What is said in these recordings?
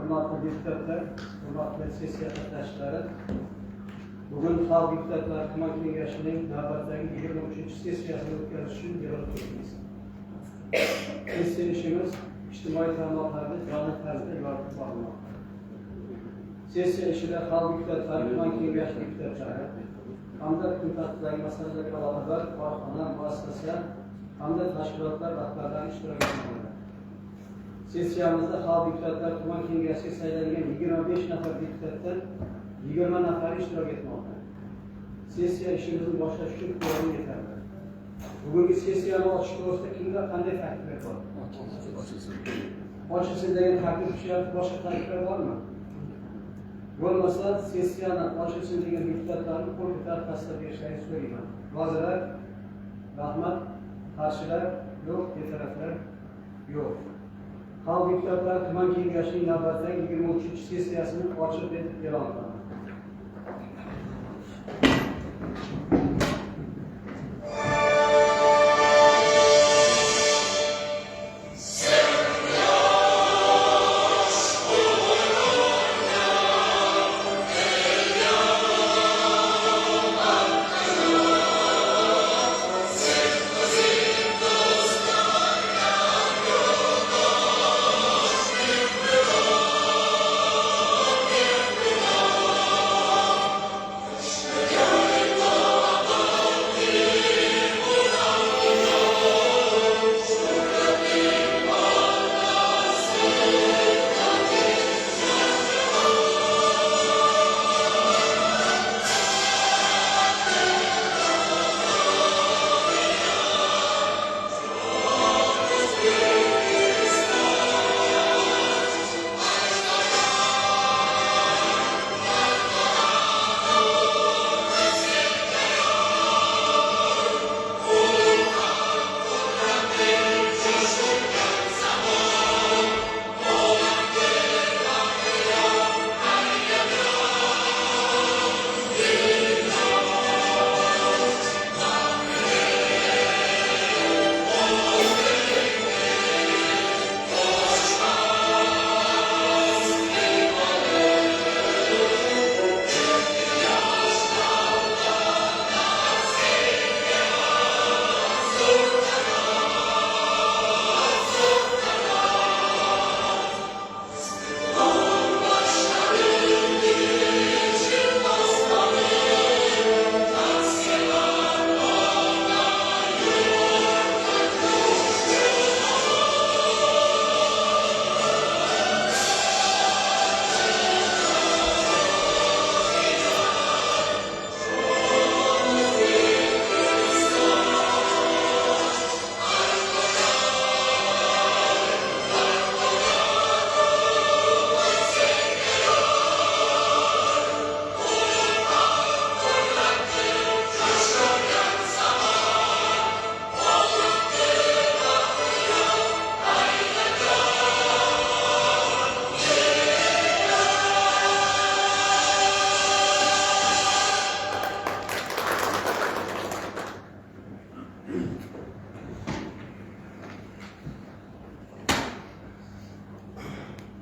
Hurmatli deputatlar, hurmatli sessiya qatnashchilari, bugun Xalq deputatlari tuman kengashining navbatdagi 23-sessiyasini o'tkazish uchun yig'ilib turibmiz. Sessiya ishimiz ijtimoiy tarmoqlarda jonli tarzda yoritib borilmoqda. Sessiya ishida Xalq deputatlari tuman kengashi deputatlari hamda kun tartibidagi masalalarga aloqador korxona, muassasa hamda tashkilotlar rahbarlari ishtirok etmoqda. Sessiyamizda Xalq deputatlari tuman kengashiga saylangan 25 nafar deputatdan 20 nafari ishtirok etmoqda. Sessiya ishimizni boshlash uchun kvorum yetarli. Bugungi sessiyani ochish to'g'risida kimda qanday takliflar bor? Ochilsin degan taklif tushyapti, boshqa takliflar bormi? Bo'lmasa, sessiyani ochilsin degan deputatlarni qo'l ko'tarib tasdiq berishlarini so'rayman. Rozilar? Rahmat. Qarshilar? Yo'q. Betaraflar? Yo'q. Xalq deputatlari tuman kengashining navbatdagi 23-sessiyasini ochiq deb e'lon qilaman.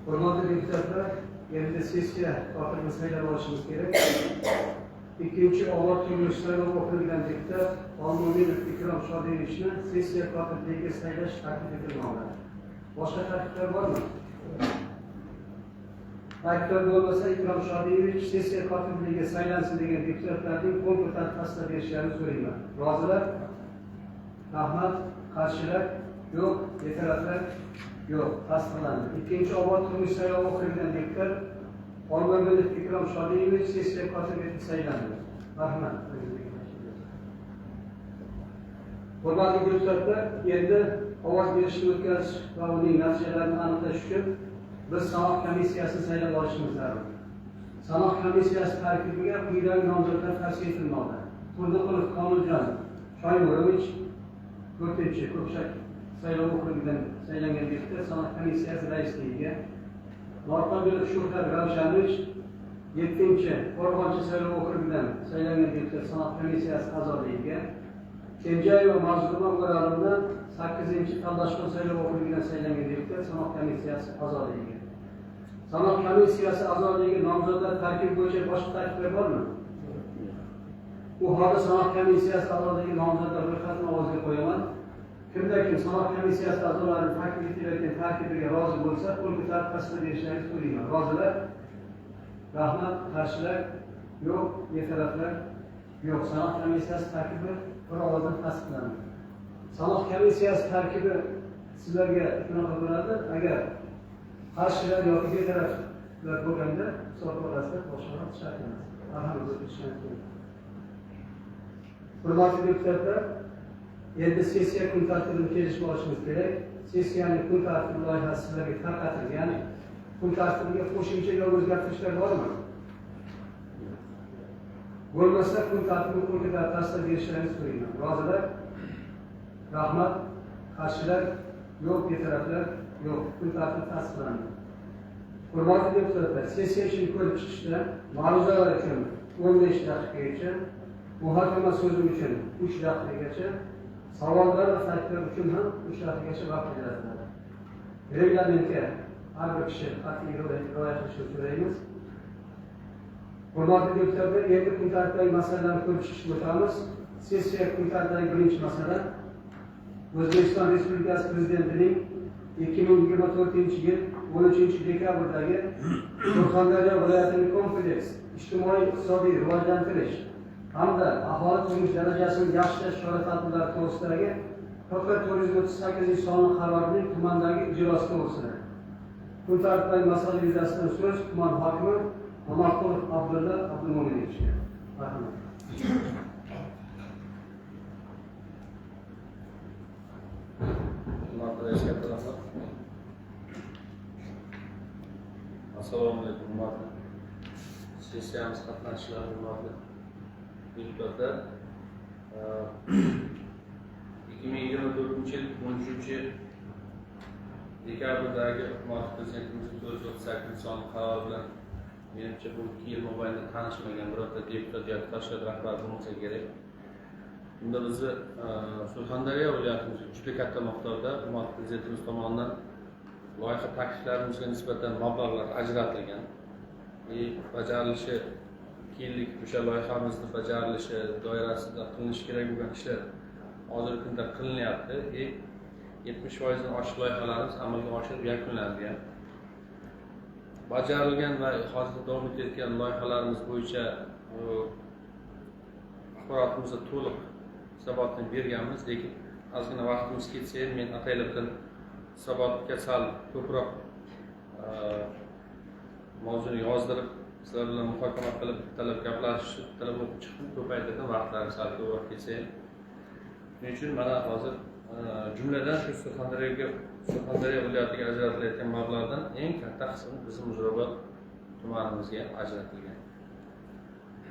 Hurmatli deputatlar, endi sessiya kotibini saylab olishimiz kerak. Ikkinchi Obod turmush saylov okrugidan deputat Olmo'minov Ikrom Shodiyevichni sessiya kotibligiga saylash taklif etilmoqda. Boshqa takliflar bormi? Takliflar bo'lmasa, Ikrom Shodiyevich sessiya kotibligiga saylansin degan deputatlarning qo'l ko'tarib tasdiq berishlarini so'rayman. Rozilar? Rahmat. Qarshilar? Yo'q. Betaraflar? Yo'q. Tasdiqlandi. Ikkinchi Obod turmush saylov okrugidan deputat Olmo'minov Ikrom Shodiyevich sessiya kotibi etib saylandi. Rahmat. Hurmatli deputatlar, endi ovoz berishni o'tkazish va uning natijalarini aniqlash uchun biz sanoq komissiyasini saylab olishimiz zarur. Sanoq komissiyasi tarkibiga quyidagi nomzodlar tavsiya etilmoqda. Turdiqulov Komiljon Shoymurovich, 4-chi Ko'pshak saylov okrugidan saylangan deputat sanoq komissiyasi raisligiga, Norqobilov Shuhrat Ravshanovich, 7-chi Qo'rg'onchi saylov okrugidan saylangan deputat sanoq komissiyasi a'zoligiga, Kenjayeva Mazluma O'ralovna 8-chi Tandoshxon saylov okrugidan saylangan deputat sanoq komissiyasi a'zoligiga. Sanoq komissiyasi a'zoligiga nomzodlar tarkibi bo'yicha boshqa takliflar bormi? U holda sanoq komissiyasi a'zoligiga nomzodlar ro'yxatini ovozga qo'yaman. Kimda kim sanoq komissiyasi a'zolarini taklif etilayotgan tarkibiga rozi bo'lsa, qo'l ko'tarib tasdiq berishlaringizni so'rayman. Rozilar? Rahmat. Qarshilar? Yo'q. Betaraflar? Yo'q. Sanoq komissiyasi tarkibi bir ovozdan tasdiqlandi. Sanoq komissiyasi tarkibi sizlarga shunaqa bo'ladi, agar qarshilar yoki betaraflar bo'lganda hisob orasida boshqalar shart emas. Alhamdulillah. Hurmatli deputatlar, endi sessiya kun tartibini kelishib olishimiz kerak. Sessiyaning kun tartibi loyihasi sizlarga tarqatilgan. Kun tartibiga qo'shimcha yo o'zgartirishlar bormi? Bo'lmasa kun tartibini qo'l ko'tarib tasdiq berishlaringizni so'rayman. Rozilar? Rahmat. Qarshilar? Yo'q. Betaraflar? Yo'q. Kun tartibi tasdiqlandi. Hurmatli deputatlar, sessiya ishini ko'rib chiqishda ma'ruzalar uchun 15 daqiqagacha, muhokama so'zi uchun 3 daqiqagacha, savollar va takliflar uchun ham 3 daqiqagacha vaqt ajratiladi. Reglamentga har bir kishi qat'iy rioya qilishini so'raymiz. Hurmatli deputatlar, endi kun tartibidagi masalalarni ko'rib chiqishga o'tamiz. Sessiya kun tartibidagi birinchi masala O'zbekiston Respublikasi Prezidentining 2024-yil 13 dekabrdagi Surxondaryo viloyatining kompleks ijtimoiy-iqtisodiy rivojlantirish hamda aholi turmush darajasini yaxshilash chora-tadbirlari to'g'risidagi PQ 438 sonli qarorining tumandagi ijrosi to'g'risida. Kun tartibidagi masala yuzasidan so'z tuman hokimi Mamatqulov Abdulla Abdumo'minovichga. Marhamat. Hurmatli rais, katta rahmat. Assalomu alaykum, hurmatli sessiyamiz qatnashchilari, hurmatli deputatlar. 2024 yil 13 dekabrdagi hurmatli Prezidentimizning 438 sonli qarori bilan, menimcha, bu 2 yil mobaynida tanishmagan birorta deputat yoki tashkilot rahbari bo'lmasa kerak. Bunda bizni Surxondaryo viloyatimizga juda katta miqdorda hurmatli Prezidentimiz tomonidan loyiha takliflarimizga nisbatan mablag'lar ajratilgan. И bajarilishi, 2 yillik o'sha loyihamizni bajarilishi doirasida qilinishi kerak bo'lgan ishlar hozirgi kunda qilinyapti. И 70%dan oshiq loyihalarimiz amalga oshirib yakunlangan. Bajarilgan va hozir davom etayotgan loyihalarimiz bo'yicha axborotimizni to'liq hisobotni berganmiz, lekin ozgina vaqtimiz ketsa ham, men ataylabdan hisobotga sal ko'proq mavzuni yozdirib, sizlar bilan muhokama qilib, bittalab gaplashib, bittalab o'qib chiqdim, ko'paytirdim, vaqtlarim sal ko'proq ketsa ham. Shuning uchun mana hozir jumladan shu Surxondaryo viloyatiga ajratilayotgan mablag'dan eng katta qismi bizni Muzrabot tumanimizga ham ajratilgan.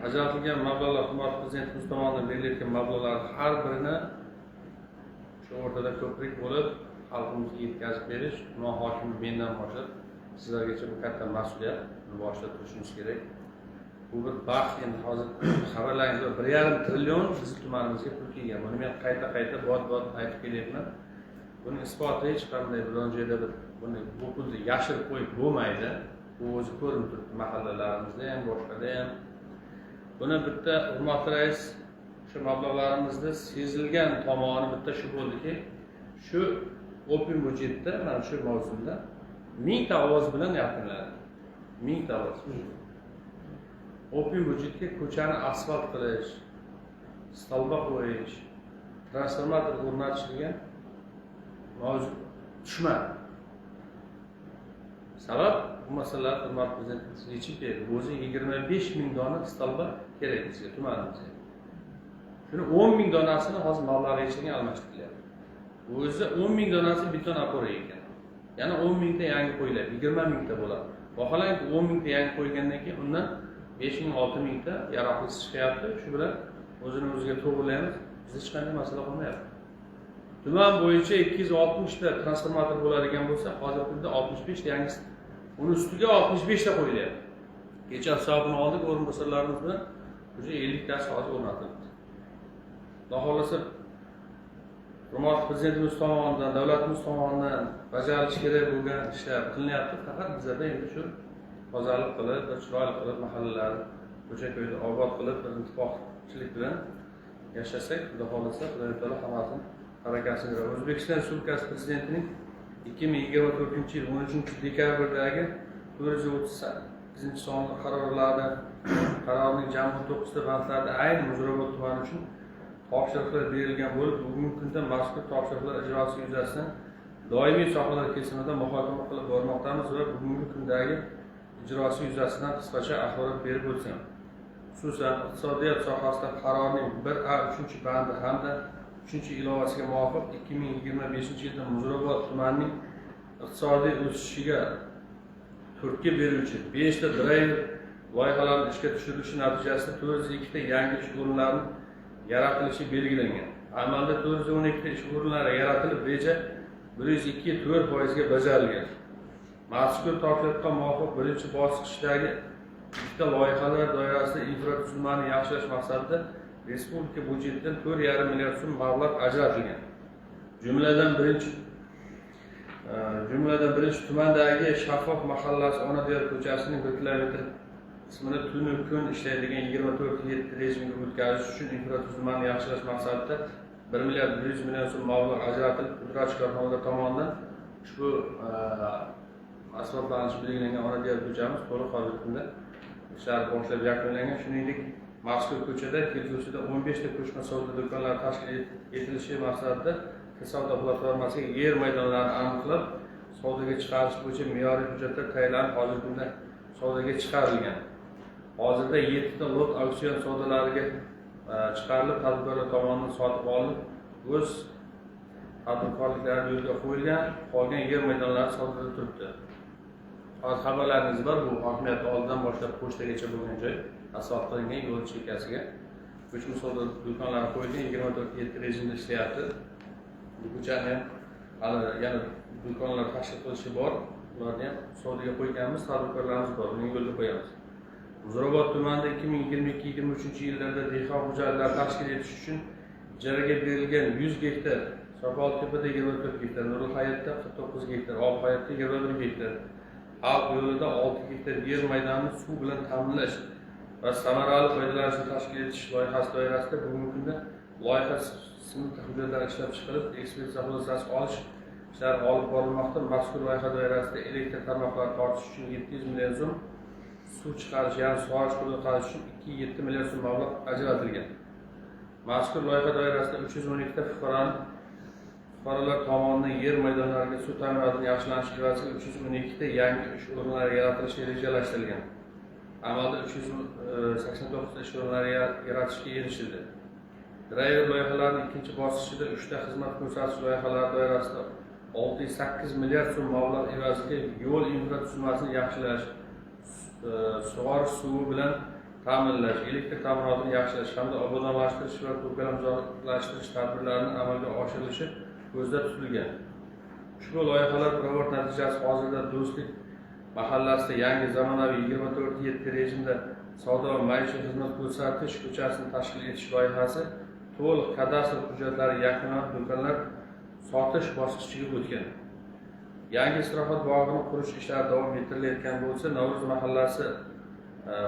Ajratilgan mablag'lar, hurmatli Prezidentimiz tomonidan berilayotgan mablag'lar har birini shu o'rtada ko'prik bo'lib xalqimizga yetkazib berish, tuman hokimi mendan boshlab sizlargacha bu katta mas'uliyat, buni boshida turishimiz kerak. Bu bir baxt. Endi hozir xabarlaringiz bor, 1,5 trillion bizni tumanimizga pul kelgan. Buni men qayta qayta, bot bot aytib kelyapman. Buning isboti hech qanday biron joyda bir buni, bu pulni yashirib qo'yib bo'lmaydi. Bu o'zi ko'rinib turibdi mahallalarimizda ham, boshqada ham. Buni bitta, hurmatli rais, shu mablag'larimizni sezilgan tomoni bitta shu bo'ldiki, shu open budjetda mana shu mavsumda 1000 ta ovoz bilan yakunlandi. 1000 ta ovoz. Open budjetga ko'chani asfalt qilish, stolba qo'yish, transformator o'rnatish degan mavzu tushmadi. Sabab, bu masalalar hurmatli Prezidentimiz yechib berdi. O'zi 25 000 dona stolba kerak bizga, tumanimizga. Shuni 10 000 donasini hozir mablag' yechilgan, almashtirilyapti. O'zi 10 000 donasi beton опора ekan. Yana 10 000 ta yangi qo'yiladi, 20 000 ta bo'ladi. Vaholanki, 10 000 ta yangi qo'ygandan keyin undan 5000, 6000 ta yaroqlisi chiqyapti. Shu bilan o'zini o'ziga to'g'rilaymiz. Bizda hech qanday masala qolmayapti. Tuman bo'yicha 260 ta transformator bo'ladigan bo'lsa, hozirgi kunda 65 ta yangisi, uni ustiga 65 ta qo'yilyapti. Kecha hisobini oldik o'rinbosarlarimiz bilan, уже 50 tasi hozir o'rnatildi. Xudo xohlasa, Hurmatli Prezidentimiz tomonidan, davlatimiz tomonidan bajarilishi kerak bo'lgan ishlar qilinyapti. Faqat bizada endi shu tozalik qilib, bir chiroyli qilib mahallalarni, ko'cha-ko'yni obod qilib, bir ittifoqchilik bilan yashasak, Xudo xohlasa, Xudo taolo hammasini barakasini beradi. O'zbekiston Respublikasi Prezidentining 2024-yil 13-dekabrdagi 438 sonli qarorining jami 19 ta bandlarida ayni Muzrabot tumani uchun topshiriqlar berilgan bo'lib, bugungi kunda mazkur topshiriqlar ijrosi yuzasidan doimiy sohalar kesimida muhokama qilib bormoqdamiz va bugungi kundagi ijrosi yuzasidan qisqacha axborot berib o'tsam. Xususan, iqtisodiyot sohasida qarorning 1A 3-bandi hamda 3-ilovasiga muvofiq 2025-yilda Muzrabot tumanining iqtisodiy o'sishiga turtki beruvchi 5 ta driver loyihalarni ishga tushirilishi natijasida 402 ta yangi ish o'rinlarini yaratilishi belgilangan. Amalda 412 ta ish o'rinlari yaratilib, reja 102,4% ga bajarilgan. Mazkur topshiriqqa muvofiq birinchi bosqichdagi ikkita loyihalar doirasida infratuzilmani yaxshilash maqsadida respublika byudjetidan 4,5 milliard so'm mablag' ajratilgan. Jumladan birinchi tumandagi Shaffof mahallasi Ona Diyor ko'chasining 1 kilometr qismini tunu kun ishlaydigan 24/7 rejimga o'tkazish uchun infratuzilmani yaxshilash maqsadida 1 milliard 100 million so'm mablag' ajratilib, pudratchi korxonalar tomonidan ushbu asfaltlanishi belgilangan Ona Diyor ko'chamiz to'liq hozirgi kunda ishlar boshlab yakunlangan. Shuningdek, mazkur ko'chada kelgusida 15 ta ko'chma savdo do'konlari tashkil etilishi maqsadida savdo platformasiga yer maydonlarini aniqlab, savdoga chiqarish bo'yicha me'yoriy hujjatlar tayyorlanib, hozirgi kunda savdoga chiqarilgan. Hozirda 7 ta lot auksion savdolariga chiqarilib, tadbirkorlar tomonidan sotib olinib, o'z tadbirkorliklari yo'lga qo'yilgan, qolgan yer maydonlari savdoda turibdi. Hozir xabarlaringiz bor, bu hokimiyat oldidan boshlab pochtagacha bo'lgan joy asfalt qilingan yo'l chekkasiga ko'chma savdo do'konlari qo'yilgan, 24/7 rejimda ishlayapti. Bu ko'chani ham hali yana do'konlar tashkil qilishi bor, ularni ham savdoga qo'yganmiz, tadbirkorlarimiz bor, uni yo'lga qo'yamiz. Muzrabot tumanida 2022-2023 yillarda dehqon xo'jaliklari tashkil etish uchun ijaraga berilgan 100 gektar, Sopoltepada 24 gektar, Nurul Hayotda 49 gektar, Ob Hayotda 21 gektar, Xalq yo'lida 6 gektar yer maydonini suv bilan ta'minlash va samarali foydalanishni tashkil etish loyihasi doirasida bugungi kunda loyiha smeta hujjatlari ishlab chiqilib, ekspertiza xulosasi olish ishlari olib borilmoqda. Mazkur loyiha doirasida elektr tarmoqlarini tortish uchun 700 million so'm, suv chiqarish, ya'ni sug'orish quduq qazish uchun 2,7 milliard so'm mablag' ajratilgan. Mazkur loyiha doirasida 312 ta fuqarolar tomonidan yer maydonlariga suv ta'minotini yaxshilanish evaziga 312 ta yangi ish o'rinlari yaratilishi rejalashtirilgan. Amalda 389 ta ish o'rinlari yaratishga erishildi. Driver loyihalarining ikkinchi bosqichida 3 ta xizmat ko'rsatish loyihalari doirasida 608 milliard so'm mablag' evaziga yo'l infratuzilmasini yaxshilash, sug'orish suvi bilan ta'minlash, elektr ta'minotini yaxshilash hamda obodonlashtirish va ko'kalamzorlashtirish tadbirlarini amalga oshirilishi ko'zda tutilgan. Ushbu loyihalar biror natijasi hozirda Do'stlik mahallasida yangi zamonaviy 24/7 rejimda savdo va maishiy xizmat ko'rsatish ko'chasini tashkil etish loyihasi to'liq kadastr hujjatlari yakunlanib, do'konlar sotish bosqichiga o'tgan. Yangi istirohat bog'ini qurish ishlari davom ettirilayotgan bo'lsa, Navro'z mahallasi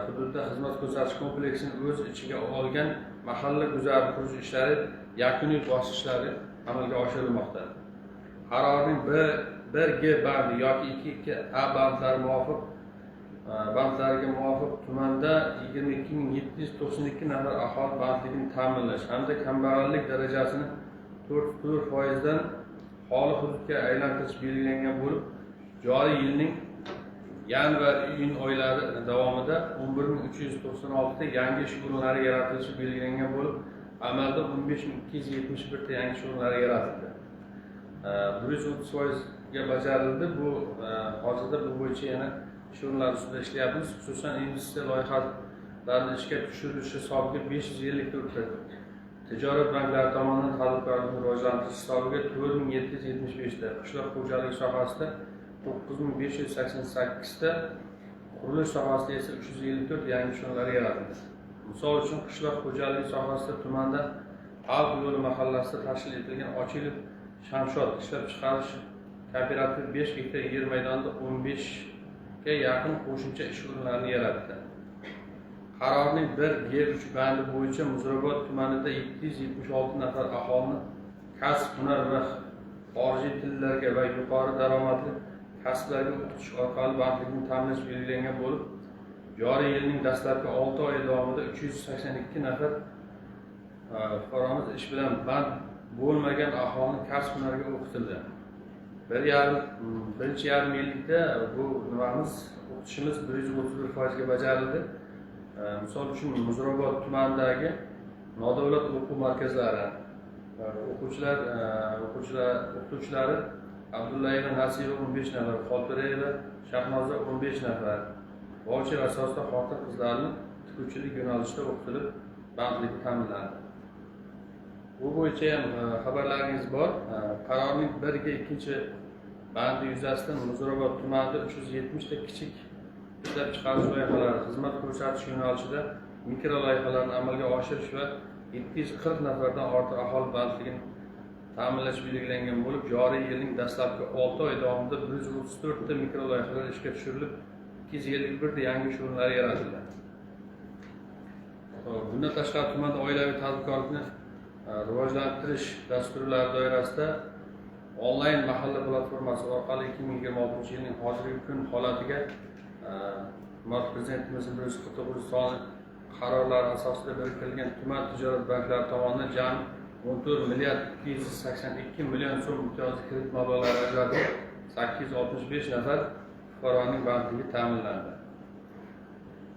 hududida xizmat ko'rsatish kompleksini o'z ichiga olgan mahalla guzari qurish ishlari yakuniy bosqichlari amalga oshirilmoqda. Qarorning 1G bandi yoki 2A bandlariga muvofiq tumanda 22 792 nafar aholi bandligini ta'minlash hamda kambag'allik darajasini 4,4%dan xoli hududga aylantirish belgilangan bo'lib, joriy yilning yanvar iyun oylari davomida 11 396 ta yangi ish o'rinlari yaratilishi belgilangan bo'lib, amalda 15 271 ta yangi ish o'rinlari yaratildi. 130%ga bajarildi. Bu hozirda bu bo'yicha yana ish o'rinlari ustida ishlayapmiz. Xususan, investitsiya loyihalarini ishga tushirilishi hisobiga 554 ta, tijorat banklari tomonidan tadbirkorlikni rivojlantirish hisobiga 4775 ta, qishloq xo'jaligi sohasida 9588 ta, qurilish sohasida esa 354 yangi ish o'rinlari yaratildi. Misol uchun, qishloq xo'jaligi sohasida tumanda Xalq yo'li mahallasida tashkil etilgan Ochilov Shamshod ishlab chiqarish kooperativi 5 gektar yer maydonida 15 ga yaqin qo'shimcha ish o'rinlarini yaratdi. Qarorning 1G3 bandi bo'yicha Muzrabot tumanida 776 nafar aholini kasb, hunar va xorijiy tillarga va yuqori daromadli kasblarga o'qitish orqali bandlikni ta'minlash belgilangan bo'lib, joriy yilning dastlabki 6 oyi davomida 382 nafar fuqaromiz ish bilan band bo'lmagan aholini kasb hunarga o'qitildi. Birinchi yarim yillikda bu nimamiz o'qitishimiz 131% ga bajarildi. Misol uchun Muzrabot tumanidagi nodavlat o'quv markazlari o'qituvchilari Abdullayeva Nasiba 15 nafar, Xoltirayeva Shahnoza 15 nafar voucher asosida xotin-qizlarni tikuvchilik yo'nalishida o'qitilib bandligi ta'minlandi. Bu bo'yicha ham xabarlaringiz bor. Qarorning 1G2 bandi yuzasidan Muzrabot tumanida 370 ta kichik ishlab chiqarish loyihalari, xizmat ko'rsatish yo'nalishida mikro loyihalarni amalga oshirish va 740 nafardan ortiq aholi bandligini ta'minlash belgilangan bo'lib, joriy yilning dastlabki 6 oy davomida 134 ta mikro loyihalar ishga tushirilib, 251 ta yangi ish o'rinlari yaratildi. Bundan tashqari tumanda oilaviy tadbirkorlikni rivojlantirish dasturlari doirasida onlayn mahalla platformasi orqali 2026-yilning hozirgi kun holatiga hurmatli Prezidentimizning 149 sonli qarorlari asosida biriktirilgan tuman tijorat banklari tomonidan jami 14 milliard 282 million so'm imtiyozli kredit mablag'lari ajratilib, 865 nafar fuqaroning bandligi ta'minlandi.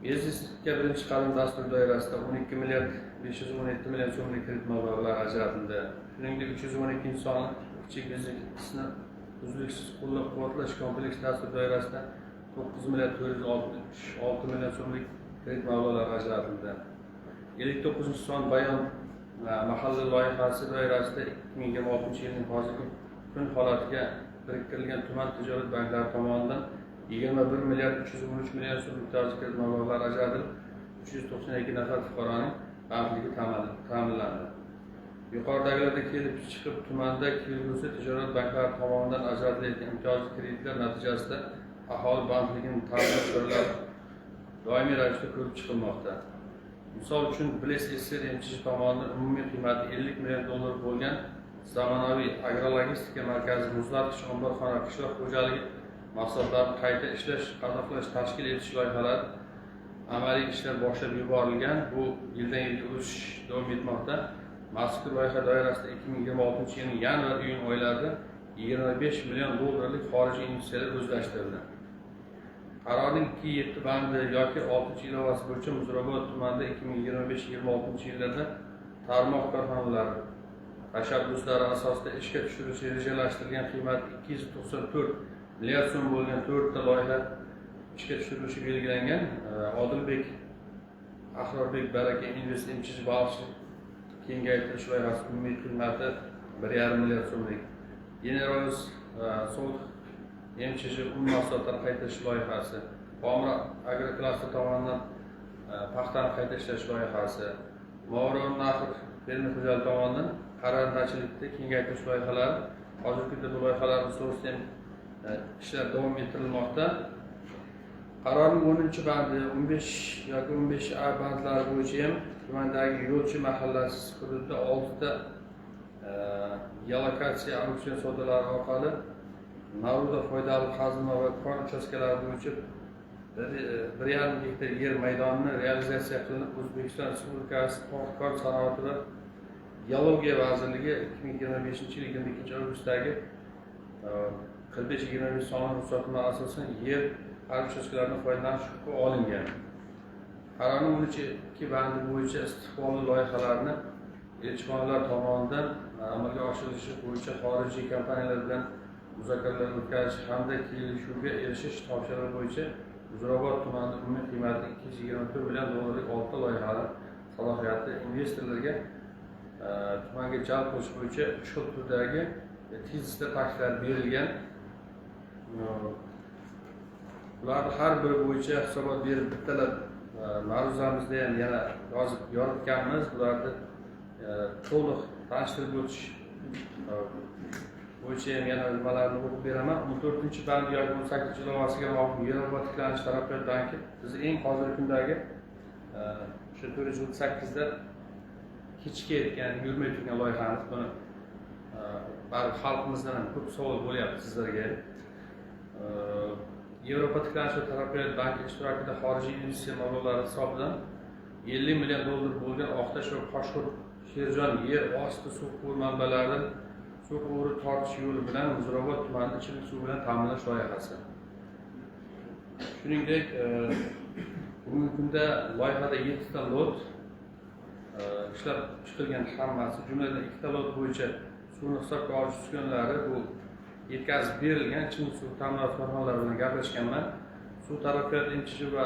Biznesga birinchi qadam dasturi doirasida 12 milliard 517 million so'mlik kredit mablag'lari ajratildi. Shuningdek, 312 sonli kichik biznesni uzluksiz qo'llab-quvvatlash kompleks dasturi doirasida 9 milliard 466 million so'mlik kredit mablag'lari ajratildi. 59 son bayon mahalla loyihasi doirasida 2026-yilning hozirgi kun holatiga biriktirilgan tuman tijorat banklari tomonidan 21 milliard 313 million so'm imtiyozli kredit mablag'lari ajratilib, 392 nafar fuqaroning bandligi ta'minlandi. Yuqoridagilardan kelib chiqib, tumanda kelgusi tijorat banklari tomonidan ajratilayotgan imtiyozli kreditlar natijasida aholi bandligini ta'minlash choralari doimiy ravishda ko'rib chiqilmoqda. Misol uchun, Bless SR MCH tomonidan umumiy qiymati 50 million dollar bo'lgan zamonaviy agrologistika markazi, muzlatgich omborxona, qishloq xo'jaligi mahsulotlarini qayta ishlash, qadoqlash, tashkil etish loyihalari amaliy ishlar boshlab yuborilgan. Bu yildan yilga o'sish davom etmoqda. Mazkur loyiha doirasida 2026-yilning yanvar-iyun oylarida 25 million dollarlik xorijiy investitsiyalar o'zlashtirildi. Qarorning 2.7 bandi yoki 6-ilovasi bo'yicha Muzrabot tumanida 2025-26 yillarda tarmoq korxonalari tashabbuslari asosida ishga tushirilishi rejalashtirilgan qiymati 294 milliard so'm bo'lgan to'rtta loyiha ishga tushirilishi belgilangan. Odilbek Ahrorbek Baraka Invest MCH baliqchilik kengaytirish loyihasi umumiy qiymati 1,5 milliard so'mlik, Generals Solt MCH un mahsulotlarini qayta ishlash loyihasi, Pomir agroklaster tomonidan paxtani qayta ishlash loyihasi, Movarounnahr fermer xo'jaligi tomonidan parrandachilikni kengaytirish loyihalari. Hozirgi kunda bu loyihalarni to'g'risida ham ishlar davom ettirilmoqda. Qarorning 10-bandi, 15 yoki 15A bandlari bo'yicha ham tumandagi Yo'lchi mahallasi hududida oltita geolokatsiya auksion savdolari orqali Naruda foydali qazilma va kon uchastkalari bo'yicha 1,5 gektar yer maydonini realizatsiya qilinib, O'zbekiston Respublikasi tog' kon sanoati va geologiya vazirligi 2025-yil 22 avgustdagi 4525 sonli ruxsatnoma asosan yer har uchastkalardan foydalanish huquqi olingan. Qarorning 13.2 bandi bo'yicha istiqbolli loyihalarni elchixonalar tomonidan amalga oshirilishi bo'yicha xorijiy kompaniyalar bilan muzokaralar o'tkazish hamda kelishuvga erishish topshirig'i bo'yicha Muzrabot tumanida umumiy qiymati 224 million dollarlik oltita loyihani salohiyatli investorlarga tumanga jalb qilish bo'yicha uch xil turdagi tezisda takliflar berilgan. Ularni har biri bo'yicha hisobot berib, bittalab ma'ruzamizda ham yana yozib yoritganmiz. Bularni To'liq tanishtirib o'tish bo'yicha ham yana nimalarni o'qib beraman. 14-band yoki 18-ilovasiga muvofiq Yevropa tiklanish taraqqiyot banki biz eng hozirgi kundagi o'sha 438da kechikayotgan, yurmay turgan loyihamiz. Buni baribir xalqimizdan ham ko'p savol bo'lyapti sizlarga. Yevropa tiklanish va taraqqiyot banki ishtirokida xorijiy investitsiya mablag'lari hisobidan $50 million bo'lgan Oqtash va Qoshqur Sherjon yer osti suv quvur manbalaridan suv quvuri tortish yo'li bilan Muzrabot tumanini ichimlik suvi bilan ta'minlash loyihasi. Shuningdek, bugungi kunda loyihada 7 ta lot ishlab chiqilgan hammasi, jumladan 2 ta lot bo'yicha suvni hisobga olish uskunalari bu yetkazib berilgan. Ichimlik suv ta'minoti korxonalari bilan gaplashganman. Suv taraqqiyot MChJ va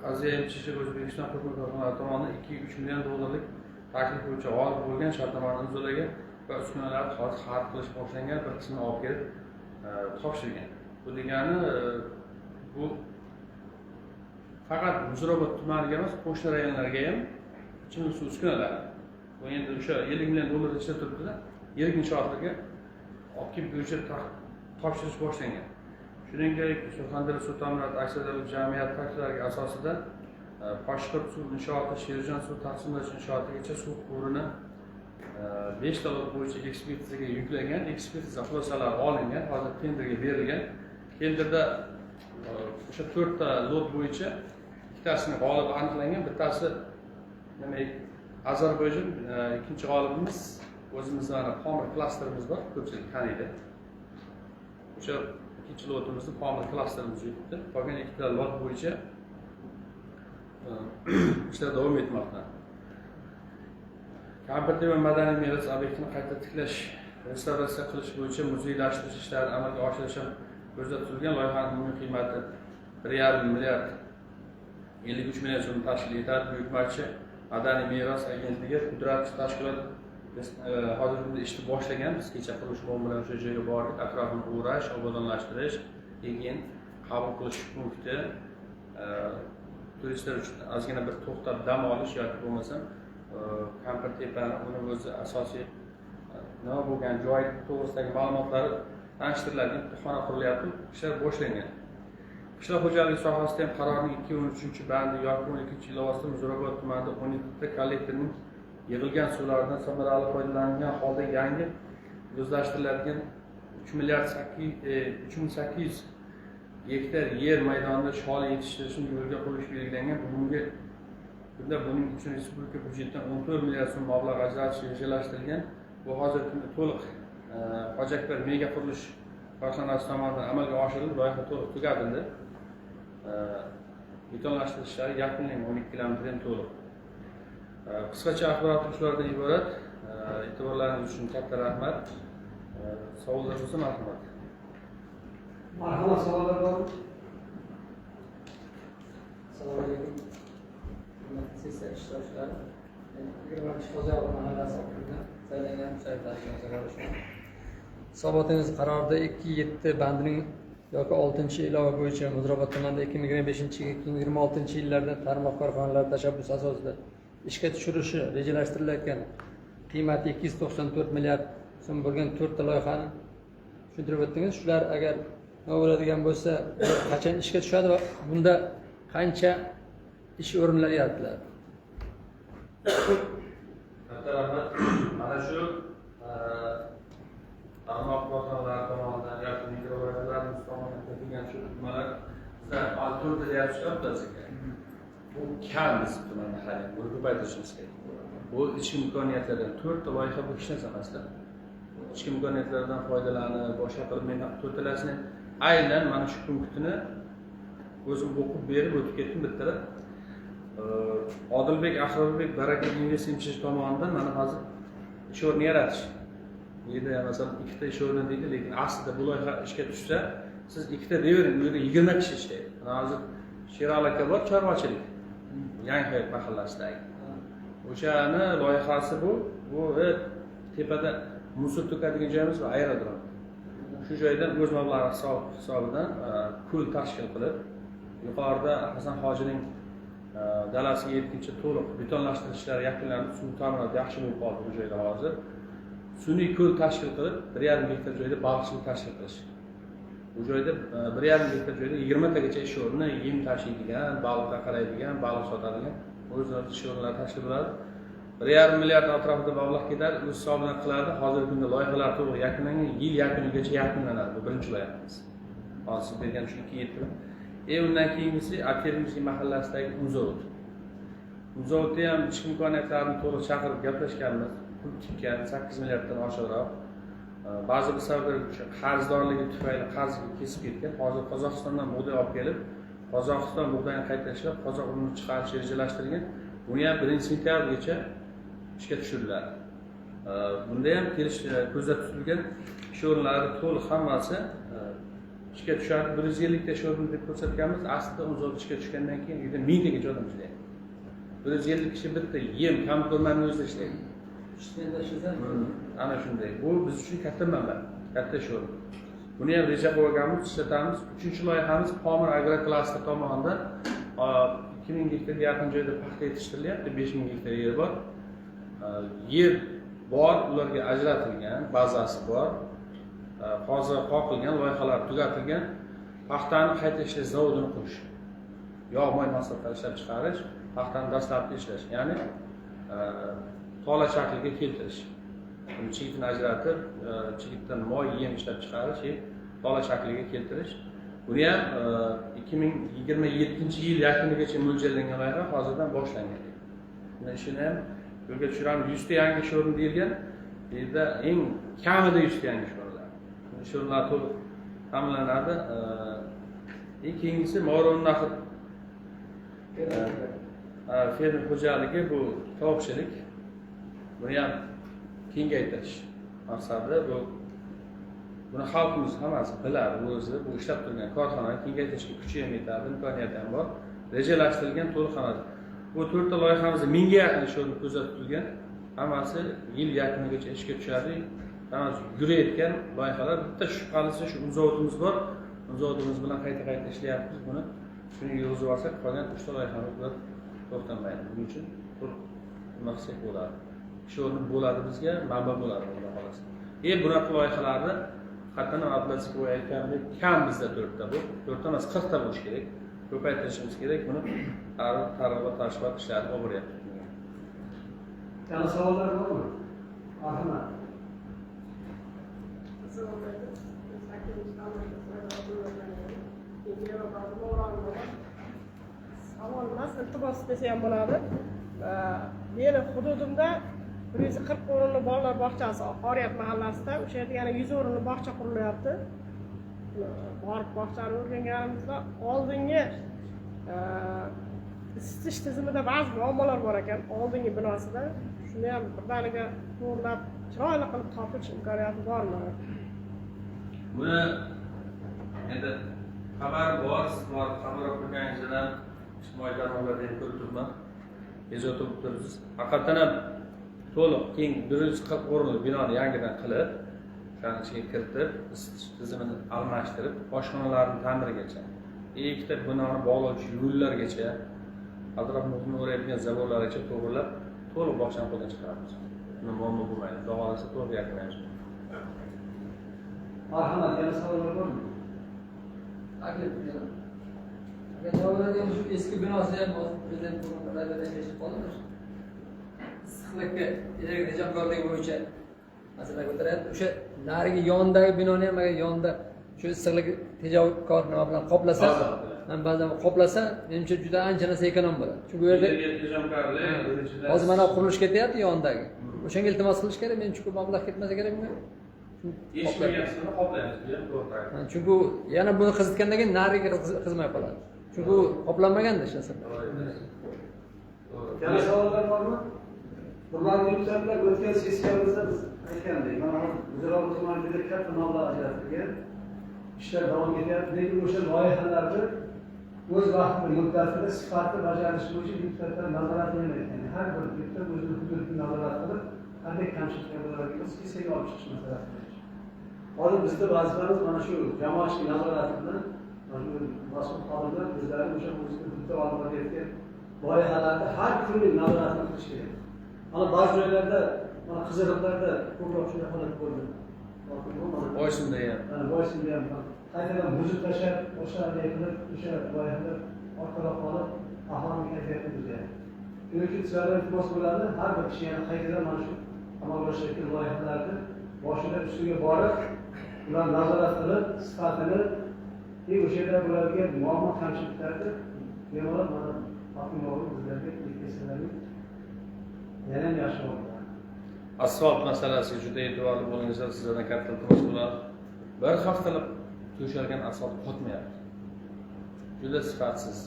Aziya MChJ O'zbekiston qo'shma korxonalari tomonidan $2-3 million taklif bo'yicha g'olib bo'lgan shartnomani imzolagan va uskunalarni hozir xarid qilish boshlangan, bir qismini olib kelib topshirgan. Bu degani bu faqat Muzrabot tumaniga emas, qo'shni rayonlarga ham ichimlik suv uskunalari. Bu endi o'sha $50 million ichida turibdi-da, yirik inshootlarga olib kelib byudjet topshirish boshlangan. Shuningdek, Surxondaryo suv ta'minoti aksiyadorlik jamiyati takliflariga asosida Qoshqir suv inshooti, Sherjon suv taqsimlash inshootigacha suv quvurini 5 ta lot bo'yicha ekspertizaga yuklangan, ekspertiza xulosalari olingan, hozir tenderga berilgan. Tenderda o'sha 4 ta lot bo'yicha ikkitasini g'olibi aniqlangan, bittasi demak Ozarbayjon, ikkinchi g'olibimiz o'zimizda mana Pomir klasterimiz bor, ko'pchilik taniydi. O'sha ikkinchi lotimizni Pomir klasterimiz yutdi. Qolgan ikkita lot bo'yicha ishlar davom etmoqda. Kampirtepa madaniy meros obyektini qayta tiklash, restavratsiya qilish bo'yicha muzeylashtirish ishlarini amalga oshirish ham ko'zda tutilgan. Loyihaning umumiy qiymati 1,5 milliard 53 million so'm tashkil etadi. Buyurtmachi Madaniy meros agentligi, pudratchi tashkilot hozirgi kunda ishni boshlagan. Biz kecha qurilish bilan o'sha joyga bordik, atrofini o'rash, obodonlashtirish, keyin qabul qilish punkti, turistlar uchun ozgina bir to'xtab dam olish yoki bo'lmasam Kampirtepani uni o'zi asosiy nima bo'lgan joy to'g'risidagi ma'lumotlar tanishtiriladi. Xona qurilyapti, ishlar boshlangan. Qishloq xo'jaligi sohasida ham qarorning 2.13-bandi yoki 12-ilovasida Muzrabot tumanida 17 ta kollektorning yig'ilgan suvlardan samarali foydalangan holda yangi o'zlashtiriladigan 3 800 gektar yer maydonida sholi yetishtirishni yo'lga qo'yish belgilangan. Bugungi kunda buning uchun respublika byudjetidan 14 milliard so'm mablag' ajratish rejalashtirilgan. Bu hozirgi kunda to'liq Hoji Akbar mega qurilish korxonasi tomonidan amalga oshirilib, loyiha to'liq tugatildi. Betonlashtirish ishlari yakunlangan, 12 kilometr ham to'liq. Qisqacha axborot shulardan iborat. E'tiborlaringiz uchun katta rahmat. Savollar bo'lsa, marhamat. Marhamat, savollar bormi? Assalomu alaykum. Hurmatli sessiya ishtirokchilari. Men 20-Xo'jaobod mahallasi okrugidan saylangan Musayip. Hisobotingiz qarorida 2.7 bandining yoki 6-ilova bo'yicha Muzrabot tumanida 2025-2026 yillarda tarmoq korxonalari tashabbusi asosida ishga tushirishi rejalashtirilayotgan qiymati 294 milliard so'm bo'lgan to'rtta loyihani tushuntirib o'tdingiz. Shular agar nima bo'ladigan bo'lsa, qachon ishga tushadi va bunda qancha ish o'rinlari yaratiladi? Katta rahmat. Mana shu tarmoq korxonalari tomonidan yoki mikroloyihalarimiz tomonidan kiritilgan shu nimalar bizlar hozir to'rtta deyapmiz, bittasiga. Bu kam, biz tumanda hali buni ko'paytirishimiz kerak. Bu ichki imkoniyatlardan to'rtta loyiha, bu hech narsa emasda. Ichki imkoniyatlardan foydalanib, boshqa qilib, men to'rttalasini aynan mana shu punktini o'zim o'qib berib o'tib ketdim bittalab. Odilbek Ahrorbek Baraka Invest MChJ tomonidan mana hozir ish o'rni yaratish. Bu yerda masalan ikkita ish o'rni deydi, lekin aslida bu loyiha ishga tushsa, siz ikkita deyvering, bu yerda 20 kishi ishlaydi. Mana hozir Sherali aka bor, chorvachilik. Yangi Hayot mahallasidagi. O'shani loyihasi bu. Bu tepada мусор to'kadigan joyimiz va aerodrom. Shu joydan o'z mablag'i hisobidan ko'l tashkil qilib, yuqorida Hasan hojining Dalasiga yetguncha to'liq betonlashtirish ishlari yakunlanib, suv ta'minoti yaxshi bo'lib qoldi bu joyda hozir. Sun'iy ko'l tashkil qilib, 1,5 gektar joyda baliqchilik tashkil qilish. Bu joyda 1,5 gektar joyda 20 tagacha ish o'rni, yem tashiydigan, baliqqa qaraydigan, baliq sotadigan o'z ish o'rinlari tashkil bo'ladi. 1,5 milliard atrofida mablag' ketadi, o'z hisobidan qiladi. Hozirgi kunda loyihalar to'liq yakunlangan, yil yakunigacha yakunlanadi. Bu birinchi loyihamiz. Hozir siz bergan shu 2.7. Undan keyingisi Termizli mahallasidagi un zavod. Un zavodda ham ichki imkoniyatlarni to'liq chaqirib gaplashganmiz. Pul tikkan 8 milliarddan oshiqroq. Ba'zi bir sabablar o'sha qarzdorligi tufayli qarzga kesib ketgan. Hozir Qozog'istondan bug'doy olib kelib, Qozog'iston bug'doyini qayta ishlab, qozoq unini chiqarish rejalashtirilgan. Buni ham 1 sentyabrgacha ishga tushiriladi. Bunda ham kelish ko'zda tutilgan ish o'rinlari to'liq hammasi ishga tushadi. 150 ta ish o'rni deb ko'rsatganmiz. Aslida un zavod ishga tushgandan keyin uyda 1000 tagacha odam ishlaydi. 150 kishi bitta yem kamkormani o'zida ishlaydi. Ana shunday. Bu biz uchun katta manba, katta ish o'rni. Buni ham reja qilib olganmiz, ishlatamiz. 3 loyihamiz Pomir agroklaster tomonidan 2000 gektarga yaqin joyda paxta yetishtirilyapti, 5000 gektar yer bor. Yer bor, ularga ajratilgan, bazasi bor. Hozir qoqilgan, loyihalar tugatilgan. Paxtani qayta ishlash zavodini qurish. Yog' moy mahsulotlari ishlab chiqarish, paxtani dastlabki ishlash, ya'ni tola shakliga keltirish. Buni chigitini ajratib, chigitdan moy, yem ishlab chiqarish, tola shakliga keltirish. Buni ham 2027-yil yakunigacha mo'ljallangan loyiha hozirdan boshlangan. Buni ishini ham yo'lga tushiramiz. 100 ta yangi ish o'rni deyilgan. Bu yerda eng kamida 100 ta yangi ish o'rinlari. Ish o'rinlari to'liq ta'minlanadi. Keyingisi Movarounnahr fermer xo'jaligi, bu tovuqchilik. Buni ham kengaytirish maqsadi bu. Buni xalqimiz hammasi biladi, o'zi bu ishlab turgan korxonani kengaytirishga kuchi ham yetadi, imkoniyati ham bor. Rejalashtirilgan to'liq hammasi. Bu 4 ta loyihamizda 1000 ga yaqin ish o'rni ko'zda tutilgan. Hammasi yil yakunigacha ishga tushadi. Hammasi yurayotgan loyihalar. Bitta shubhalisi shu un zavodimiz bor. Un zavodimiz bilan qayta-qayta ishlayapmiz buni. Shuni yurg'izib olsak, qolgan 3 ta loyihamiz bilan to'xtamaydi. Buning uchun to'liq nima qilsak bo'ladi. Ish o'rni bo'ladi bizga, manba bo'ladi, xudo xohlasa. Bunaqa loyihalarni haqiqatan ham Abdulaziz aytgandek, kam bizda 4 ta bu. 4 ta emas, 40 ta bo'lishi kerak. Ko'paytirishimiz kerak. Buni targ'ibot, tashviqot ishlarini olib boryapmiz. Yana savollar bormi? Marhamat. Assalomu alaykum. Savol emas, iltimos desa ham bo'ladi. Meni hududimda 140 o'rinli bolalar bog'chasi Oriyat mahallasida, o'sha yerda yana 100 o'rinli bog'cha qurilyapti. Borib bog'chani o'rganganimizda oldingi isitish tizimida ba'zi muammolar bor ekan, oldingi binosida. Shuni ham birdaniga to'g'irlab, chiroyli qilib topish imkoniyati bormi? Buni endi xabar bor, siz borib xabar olib turganingizdan ijtimoiy tarmoqlarda ham ko'rib turibman. Bezovta bo'lib turibsiz. Haqiqatan ham to'liq keng 140 o'rinli binoni yangidan qilib, o'shani ichiga kiritib, isitish tizimini almashtirib, oshxonalarni ta'mirigacha, ikkita binoni bog'lovchi yo'llargacha, atrof muhitni o'raydigan zaborlargacha to'g'rilab, to'liq bog'chani qo'ldan chiqaramiz. Buni muammo bo'lmaydi. Xudo xohlasa to'liq yakunlaymiz. Marhamat, yana savollar bormi? Aka, shu eski binosi ham hozir prezident bugun eshitib qoldim. Issiqlikka energiya tejamkorligi bo'yicha masala ko'taryapti. O'sha narigi yonidagi binoni ham agar yonida shu issiqlik tejamkor nima bilan qoplasa, ba'zan qoplasa, menimcha juda ancha narsa ekonom bo'ladi. Chunki u yerda tejamkorlik hozir mana qurilish ketyapti yonidagi. O'shanga iltimos qilish kerak, menimcha ko'p mablag' ketmasa kerak bunga. Qoplaymiz, bu ham to'g'ri. Chunki yana buni qizitgandan keyin nariga qizmay qoladi. Chunki u qoplanmaganda hech narsa. Yana savollar bormi? Hurmatli deputatlar, o'tgan sessiyamizda biz aytgandik, mana G'uzilobod tumani juda katta mablag' ajratilgan. Ishlar davom etyapti, lekin o'sha loyihalarni o'z vaqtida, muddatida sifatli bajarilishi bo'yicha deputatlar nazorat qilmaydi. Har bir deputat o'zini hududini nazorat qilib, qanday kamchiliklar bo'ladigan bo'lsa, sessiyaga olib chiqish masalasi bo'yicha. Hozir bizda vazifamiz mana shu jamoatchilik nazorati bilan mana shu mas'ul xodimlar o'zlari o'sha hududda olib borayotgan loyihalarni har kunlik nazoratini qilish kerak. Mana ba'zi joylarda, mana Qiziriqlarda ko'proq shunday holat bo'ldi. Boysunda ham. Mana Boysunda ham qaytadan buzib tashlab, boshqalarday qilib, o'sha loyihalar orqada qolib, aholining kayfiyatini buzyapti. Shuning uchun sizlardan iltimos bo'ladi, har bir kishi yana qaytadan mana shu amalga oshirayotgan loyihalarni boshida ustiga borib, ular nazorat qilib, sifatini, o'sha yerda bo'ladigan muammo kamchiliklarni bemalol mana hokim o'g'li bizlarga yetkazsalar yana ham yaxshi bo'ladi. Asfalt masalasiga juda e'tiborli bo'lingizlar, sizlardan katta iltimos bo'ladi. Bir haftalab to'shalgan asfalt qotmayapti. Juda sifatsiz.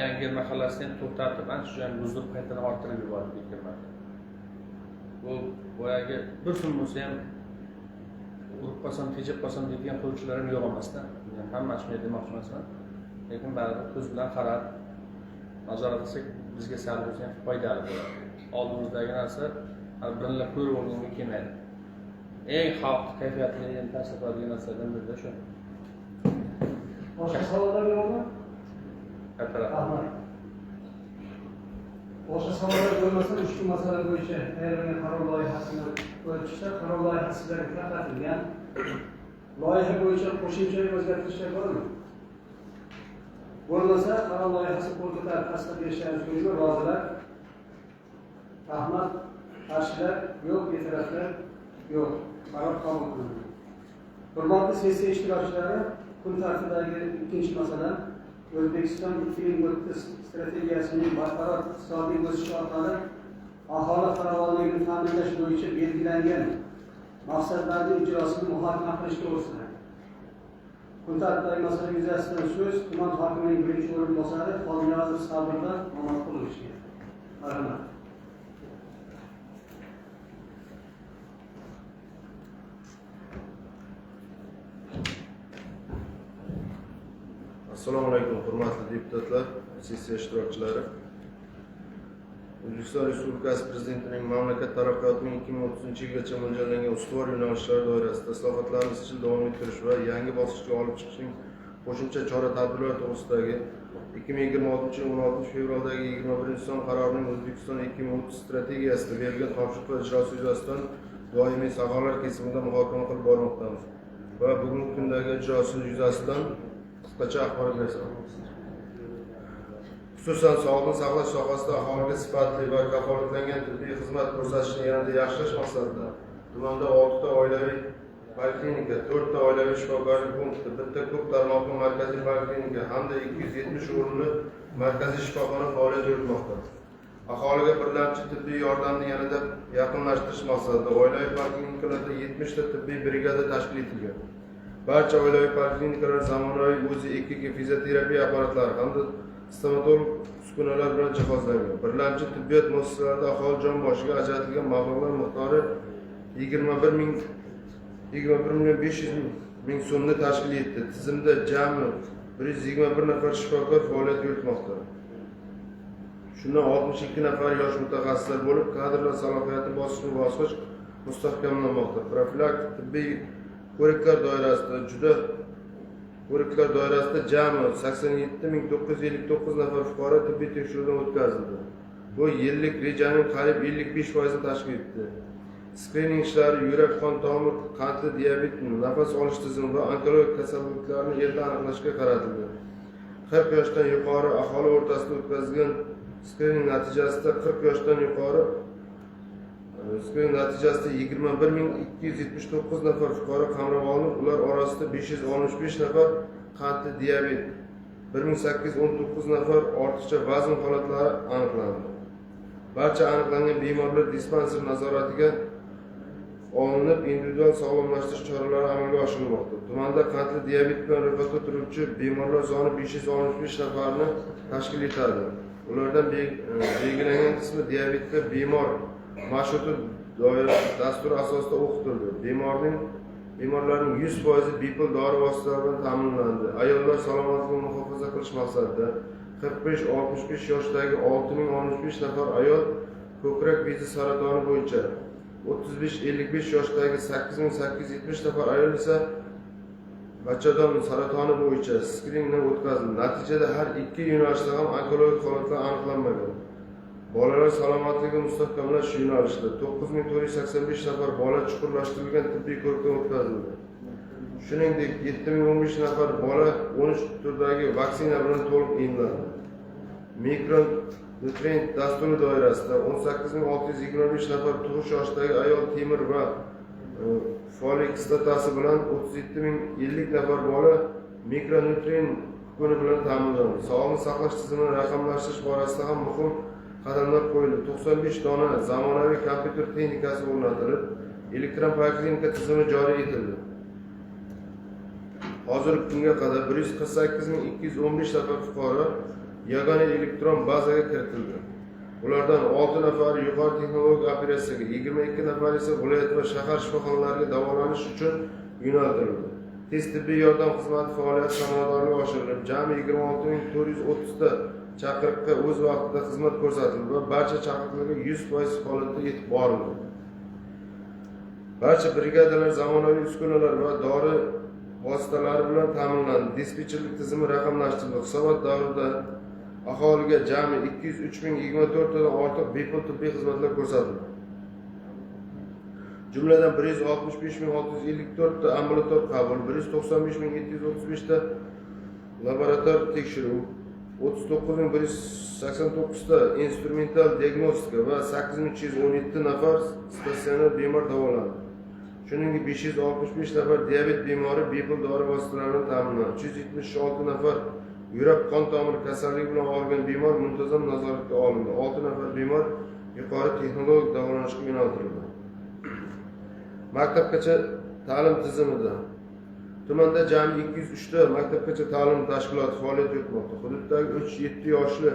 Yangi mahallasini ham to'xtatib, ancha joyini buzdirib qaytadan orttirib yubordi ikki marta. Bu boyagi bir so'm bo'lsa ham urib qolsam, tejab qolsam deydigan quruvchilar ham yo'q emasda. Hammasi shunday demoqchi emasman. Lekin baribir ko'z bilan qarab nazorat qilsak bizga sal bo'lsa ham foydali bo'ladi. Oldimizdagi narsa har birini ko'rib olganga kelmaydi. Eng xalq kayfiyatini pastlatadigan narsalardan biri shu. Boshqa savollar yo'qmi? Katta rahmat. Boshqa savollar bo'lmasa, ushbu masala bo'yicha tayyorlangan qaror loyihasini ko'rib chiqsak, qaror loyihasi sizlarga tarqatilgan. Loyiha bo'yicha qo'shimcha o'zgartirishlar bormi? Bo'lmasa, qaror loyihasi qo'l ko'tarib tasdiq berishlaringiz bo'yicha rozilar. Rahmat. Qarshilar yo'q, e'tirozlar yo'q. Qaror qabul qilindi. Hurmatli sessiya ishtirokchilari, kun tartibidagi ikkinchi masala O'zbekiston 2030 strategiyasining barqaror iqtisodiy o'sishi orqali aholi farovonligini ta'minlash bo'yicha belgilangan maqsadlarning ijrosini muhokama qilish to'g'risida. Kun tartibidagi masala yuzasidan so'z tuman hokimining birinchi o'rinbosari Xolniyozov Sabirda Mamatqulovichga. Marhamat. Assalomu alaykum, hurmatli deputatlar, sessiya ishtirokchilari. O'zbekiston Respublikasi Prezidentining mamlakat taraqqiyotining 2030-yilgacha mo'ljallangan ustuvor yo'nalishlari doirasida islohotlarni izchil davom ettirish va yangi bosqichga olib chiqishning qo'shimcha chora-tadbirlari to'g'risidagi 2026-yil 16-fevraldagi 21-son qarorining O'zbekiston 2030 strategiyasida berilgan topshiriqlar ijrosi yuzasidan doimiy sohalar kesimida muhokama qilib bormoqdamiz va bugungi kundagi ijrosi yuzasidan qisqacha axborot bersam. Xususan, sog'liqni saqlash sohasida aholiga sifatli va kafolatlangan tibbiy xizmat ko'rsatishni yanada yaxshilash maqsadida tumanda 6 ta oilaviy poliklinika, 4 ta oilaviy shifokorlik punkti, bitta ko'p tarmoqli markaziy poliklinika hamda 270 o'rinli markaziy shifoxona faoliyat yuritmoqda. Aholiga birlamchi tibbiy yordamni yanada yaqinlashtirish maqsadida oilaviy poliklinikalarda 70 ta tibbiy brigada tashkil etilgan. Barcha oilaviy poliklinikalar zamonaviy UZI 2G fizioterapiya apparatlari hamda stomatolog uskunalar bilan jihozlangan. Birlamchi tibbiyot muassasalarida aholi jon boshiga ajratilgan mablag'lar miqdori 21 million 500 ming so'mni tashkil etdi. Tizimda jami 121 nafar shifokor faoliyat yuritmoqda. Shundan 62 nafar yosh mutaxassislar bo'lib, kadrlar salohiyati bosqichma-bosqich mustahkamlanmoqda. Profilaktik tibbiy ko'riklar doirasida jami 87959 nafar fuqaro tibbiy tekshiruvdan o'tkazildi. Bu yillik rejaning qariyb 55% tashkil etdi. Skrining ishlari yurak qon tomir, qandli diabet, nafas olish tizimi va onkologik kasalliklarni erta aniqlashga qaratildi. 40 yoshdan yuqori aholi o'rtasida o'tkazilgan skrining natijasida 40 yoshdan yuqori skrining natijasida 21279 nafar fuqaro qamrab olinib, ular orasida 565 nafar qandli diabet, 1819 nafar ortiqcha vazn holatlari aniqlandi. Barcha aniqlangan bemorlar dispanser nazoratiga olinib, individual sog'lomlashtirish choralari amalga oshirilmoqda. Tumanda qandli diabet bilan ro'yxatda turuvchi bemorlar soni 565 nafarni tashkil etadi. Ulardan belgilangan qismi diabetga bemor marshuti dasturi asosida o'qitildi. Bemorlarning 100% bepul dori vositalari bilan ta'minlandi. Ayollar salomatligini muhofaza qilish maqsadida 45-65 yoshdagi 6065 nafar ayol ko'krak bezi saratoni bo'yicha, 35-55 yoshdagi 8870 nafar ayol esa bachadon saratoni bo'yicha skriningdan o'tkazildi. Natijada har ikki yo'nalishda ham onkologik holatlar aniqlanmagan. Bolalar salomatligini mustahkamlash yo'nalishida 9485 nafar bola chuqurlashtirilgan tibbiy ko'rikdan o'tkazildi. Shuningdek, 7015 nafar bola 13 turdagi vaksina bilan to'liq emlandi. Mikronutrient dasturi doirasida 18625 nafar tug'ish yoshidagi ayol temir va foliy kislotasi bilan, 37050 nafar bola mikronutrient kukuni bilan ta'minlandi. Sog'liqni saqlash tizimini raqamlashtirish borasida ham muhim qadamlar qo'yildi. 95 dona zamonaviy kompyuter texnikasi o'rnatilib, elektron poliklinika tizimi joriy etildi. Hozirgi kunga qadar 148215 nafar fuqaro yagona elektron bazaga kiritildi. Ulardan 6 nafari yuqori texnologik operatsiyaga, 22 nafari esa viloyat va shahar shifoxonalariga davolanish uchun yo'naltirildi. Tez tibbiy yordam xizmati faoliyati samaradorligi oshirilib, jami 26430 ta chaqiriqqa o'z vaqtida xizmat ko'rsatildi va barcha chaqiriqlarga 100% holatda yetib borildi. Barcha brigadalar zamonaviy uskunalar va dori vositalari bilan ta'minlandi. Dispetcherlik tizimi raqamlashtirildi. Hisobot davrida aholiga jami 203 024 tadan ortiq bepul tibbiy xizmatlar ko'rsatildi. Jumladan, 165 654 ta ambulator qabul, 195 735 ta laborator tekshiruv, 39 189 ta instrumental diagnostika va 8317 nafar statsionar bemor davolandi. Shuningdek, 565 nafar diabet bemori bepul dori vositalari bilan ta'minlandi. 376 nafar yurak qon tomir kasalligi bilan og'rigan bemor muntazam nazoratga olindi. 6 nafar bemor yuqori texnologik davolanishga yo'naltirildi. Maktabgacha ta'lim tizimida tumanda jami 203 ta maktabgacha ta'lim tashkiloti faoliyat yuritmoqda. Hududdagi 3-7 yoshli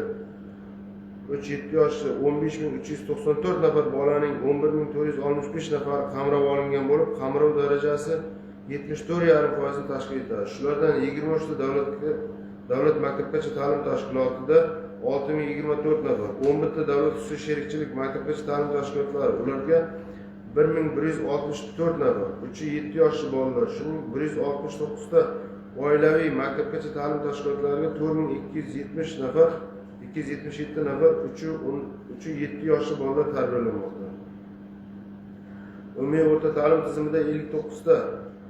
15 394 nafar bolaning 11 465 nafari qamrab olingan bo'lib, qamrov darajasi 74,5 foizni tashkil etadi. Shulardan 23 ta davlat maktabgacha ta'lim tashkilotida 6024 nafar, 11 ta davlat xususiy sherikchilik maktabgacha ta'lim tashkilotlari, ularga 1164 nafar 3-7 yoshli bolalar, shuning 169 ta oilaviy maktabgacha ta'lim tashkilotlariga 4270 nafar, 277 nafar 3-7 yoshli bolalar tarbiyalanmoqda. Umumiy o'rta ta'lim tizimida 59 ta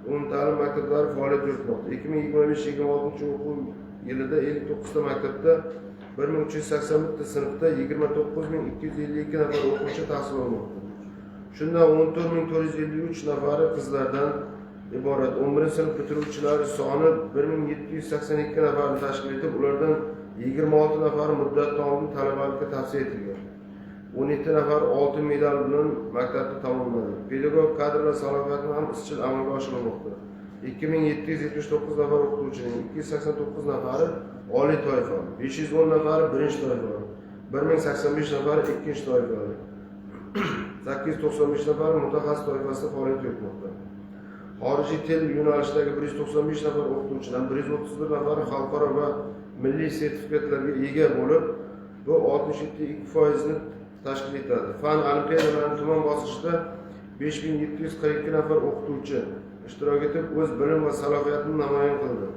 umumta'lim maktablari faoliyat yuritmoqda. 2025-26 o'quv yilida 59 ta maktabda 1381 ta sinfda 29 252 nafar o'quvchi tahsil olmoqda. Shundan 14 453 nafari qizlardan iborat. 11 sinf bitiruvchilari soni 1782 nafarni tashkil etib, ulardan 26 nafari muddatidan oldin talabalikka tavsiya etilgan. 17 nafar oltin medal bilan maktabni tamomladi. Pedagog kadrlar salohiyatini ham izchil amalga oshirilmoqda. 2779 nafar o'qituvchining 289 nafari oliy toifali, 510 nafari birinchi toifali, 1085 nafari ikkinchi toifali, 895 nafari mutaxassis toifasida faoliyat yuritmoqda. Xorijiy til yo'nalishidagi 195 nafar o'qituvchidan 131 nafari xalqaro va milliy sertifikatlarga ega bo'lib, bu 67,2 foizni tashkil etadi. Fan olimpiadalarining tuman bosqichida 5742 nafar o'qituvchi ishtirok etib, o'z bilim va salohiyatini namoyon qildi.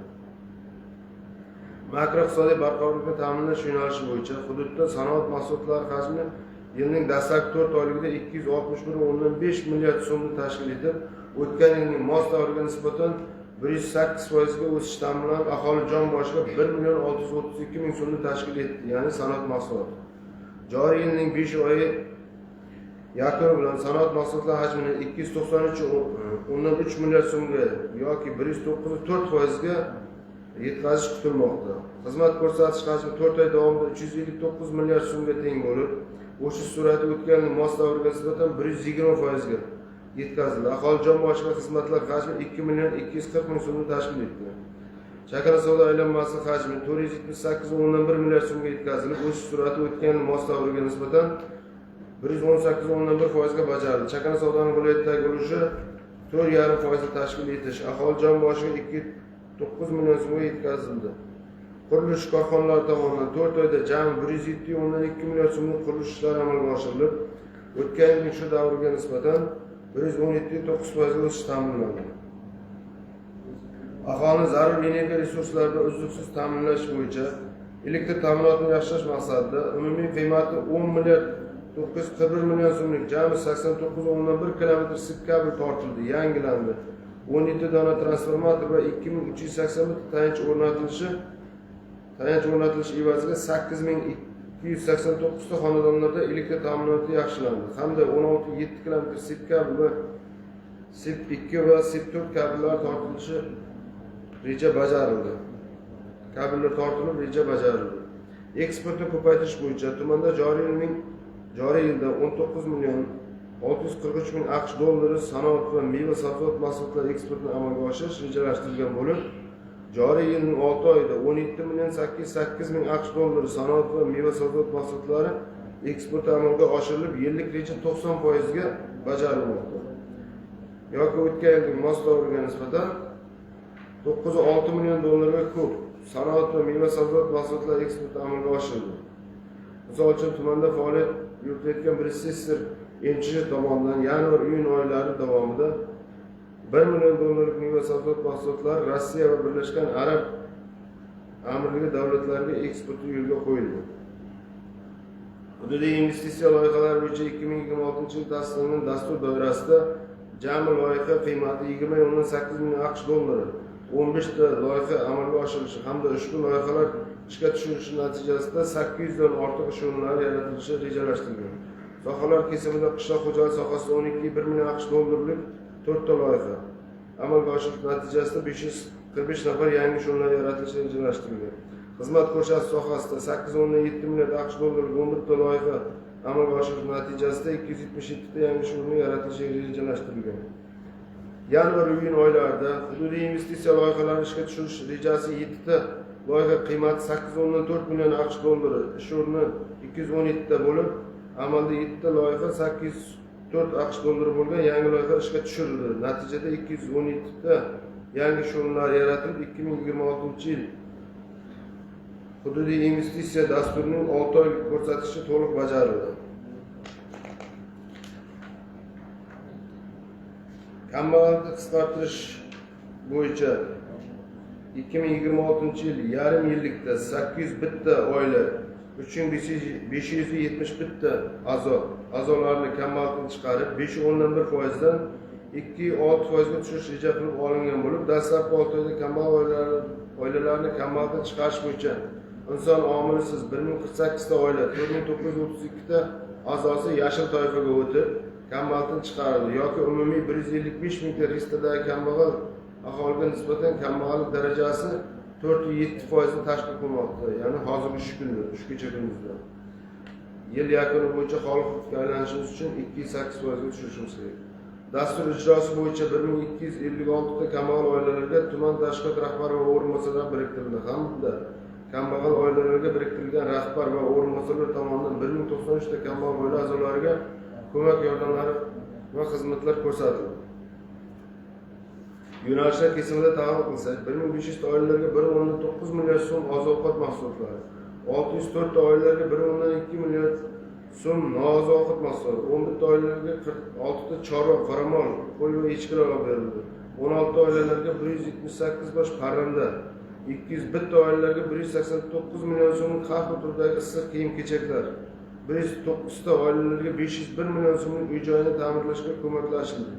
Makroiqtisodiy barqarorlikni ta'minlash yo'nalishi bo'yicha hududda sanoat mahsulotlari hajmi yilning dastlabki 4 oyligida 261,5 milliard so'mni tashkil etib, o'tgan yilning mos davriga nisbatan 108 foizga o'sish ta'minlanib, aholi jon boshiga 1 million 632 ming so'mni tashkil etdi, ya'ni sanoat mahsuloti. Joriy yilning 5 oyi yakuni bilan sanoat mahsulotlari hajmini 293,3 milliard so'mga yoki 109,4 foizga yetkazish kutilmoqda. Xizmat ko'rsatish hajmi 4 oy davomida 359 milliard so'mga teng bo'lib, o'sish sur'ati o'tgan yilning mos davriga nisbatan 120 foizga yetkazildi. Aholi jon boshiga xizmatlar hajmi 2 million 240 ming so'mni tashkil etdi. Chakana savdo aylanmasi hajmi 478,1 milliard so'mga yetkazilib, o'sish sur'ati o'tgan yil mos davriga nisbatan 118,1 foizga bajarildi. Chakana savdoning viloyatdagi ulushi 4,5 foizni tashkil etish, aholi jon boshiga 2,9 million so'mga yetkazildi. Qurilish korxonalari tomonidan 4 oyda jami 107,2 milliard so'mlik qurilish ishlari amalga oshirilib, o'tgan yilning shu davriga nisbatan 117,9 foizga o'sish ta'minlandi. Aholini zarur energiya resurslari bilan uzluksiz ta'minlash bo'yicha elektr ta'minotini yaxshilash maqsadida umumiy qiymati 10 milliard 941 million so'mlik jami 89,1 kilometr sip kabel tortildi, yangilandi. 17 dona transformator va 2381 tayanch o'rnatilishi evaziga 8289 ta xonadonlarda elektr ta'minoti yaxshilandi hamda 16,7 kilometr sip kabel va sip 2 va sip 4 kabellar tortilishi reja bajarildi. Kabellar tortilib reja bajarildi. Eksportni ko'paytirish bo'yicha tumanda joriy yilda 19 million 643 ming AQSh dollari sanoat va meva-sabzavot mahsulotlari eksportini amalga oshirish rejalashtirilgan bo'lib, joriy yilning 6 oyida 17 million 808 ming AQSh dollari sanoat va meva-sabzavot mahsulotlari eksporti amalga oshirilib, yillik reja 90% ga bajarilmoqda. Yoki o'tgan yilning mos davriga nisbatan 9,6 million dollarga ko'p sanoat va meva-sabzavot mahsulotlari eksporti amalga oshirildi. Misol uchun, tumanda faoliyat yuritayotgan Bristol MCH tomonidan yanvar-iyun oylari davomida 1 million dollarlik meva-sabzavot mahsulotlari Rossiya va Birlashgan Arab Amirligi davlatlariga eksporti yo'lga qo'yildi. Hududiy investitsiya loyihalari bo'yicha 2026-yil tasdiqlangan dastur doirasida jami loyiha qiymati 20,8 million AQSh dollari 15 ta loyiha amalga oshirilishi hamda ushbu loyihalar ishga tushirilishi natijasida 800 dan ortiq ish o'rinlari yaratilishi rejalashtirilgan. Sohalar kesimida qishloq xo'jaligi sohasida 12,1 million AQSh dollarlik 4 ta loyiha amalga oshirilishi natijasida 545 nafar yangi ish o'rinlari yaratilishi rejalashtirilgan. Xizmat ko'rsatish sohasida 8,7 milliard AQSh dollarlik 11 ta loyiha amalga oshirilishi natijasida 277 ta yangi ish o'rni yaratilishi rejalashtirilgan. Yanvar-iyun oylarida hududiy investitsiya loyihalarini ishga tushirish rejasi 7 ta loyiha qiymati 8,4 million AQSh dollari, ish o'rni 217 ta bo'lib, amalda 7 ta loyiha 804 AQSh dollari bo'lgan yangi loyiha ishga tushirildi. Natijada 217 ta yangi ish o'rinlari yaratilib, 2026-yil hududiy investitsiya dasturining 6 oylik ko'rsatkichi to'liq bajarildi. Kambag'allikni qisqartirish bo'yicha 2026-yil yarim yillikda 801 ta oila 3571 ta a'zolarni kambag'allikdan chiqarib 5,1% dan 2,6% ga tushirish reja qilib olingan bo'lib, dastlabki 6 oyda kambag'al oilalarni kambag'allikdan chiqarish bo'yicha inson omilisiz 1048 ta oila 4932 ta a'zosi yashil toifaga o'tib kambag'allikdan chiqarildi yoki umumiy 155 mingta reyestrdagi kambag'al aholiga nisbatan kambag'allik darajasi 4,7% ni tashkil qilmoqda. Ya'ni hozirgi shu kunda, shu kecha kunduzda yil yakuni bo'yicha xoli hududga aylanishimiz uchun 2,8% ga tushirishimiz kerak. Dastur ijrosi bo'yicha 1256 ta kambag'al oilalarga tuman tashkilot rahbari va o'rinbosarlar biriktirildi hamda kambag'al oilalarga biriktirilgan rahbar va o'rinbosarlar tomonidan 1093 ta kambag'al oila a'zolariga ko'mak yordamlari va xizmatlar ko'rsatildi. Yo'nalishlar kesimida tahlil qilsak, 1500 ta oilalarga 1,9 milliard so'm oziq-ovqat mahsulotlari, 604 ta oilalarga 1,2 milliard so'm nooziq-ovqat mahsulotlari, 11 ta oilalarga 46 ta chorva, qoramol, qo'y va echkilar olib berildi. 16 ta oilalarga 178 bosh parranda, 201 ta oilalarga 189 million so'mlik har xil turdagi issiq kiyim-kechaklar, 109 ta oilalarga 501 million so'mlik uy joyini ta'mirlashga ko'maklashildi.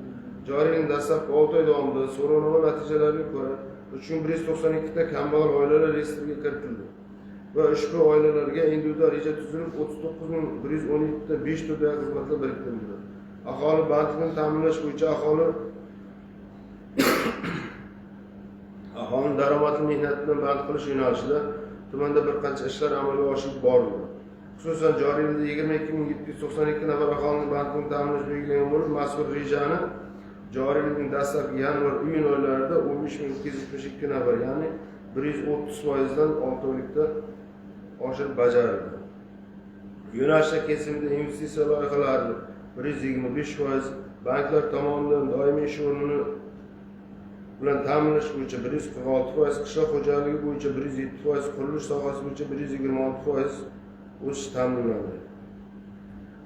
Joriy yilning dastlabki 6 oy davomida so'rovnoma natijalariga ko'ra 3192 ta kambag'al oilalar reyestrga kiritildi va ushbu oilalarga individual reja tuzilib 39117 ta 5 turdagi xizmatlar biriktirildi. Aholi bandligini ta'minlash bo'yicha aholini daromadli mehnat bilan band qilish yo'nalishida tumanda bir qancha ishlar amalga oshirib borildi. Xususan, joriy yilda 22792 nafar aholini bandligini ta'minlash belgilangan bo'lib, mazkur rejani joriy yilning dastlabki yanvar-iyun oylarida 15272 nafar, ya'ni 130% dan 6 oylikda oshirib bajarildi. Yo'nalishlar kesimida investitsiya loyihalari 125%, banklar tomonidan doimiy ish o'rnini bilan ta'minlash bo'yicha 146%, qishloq xo'jaligi bo'yicha 107%, qurilish sohasi bo'yicha 126% o'sish ta'minlandi.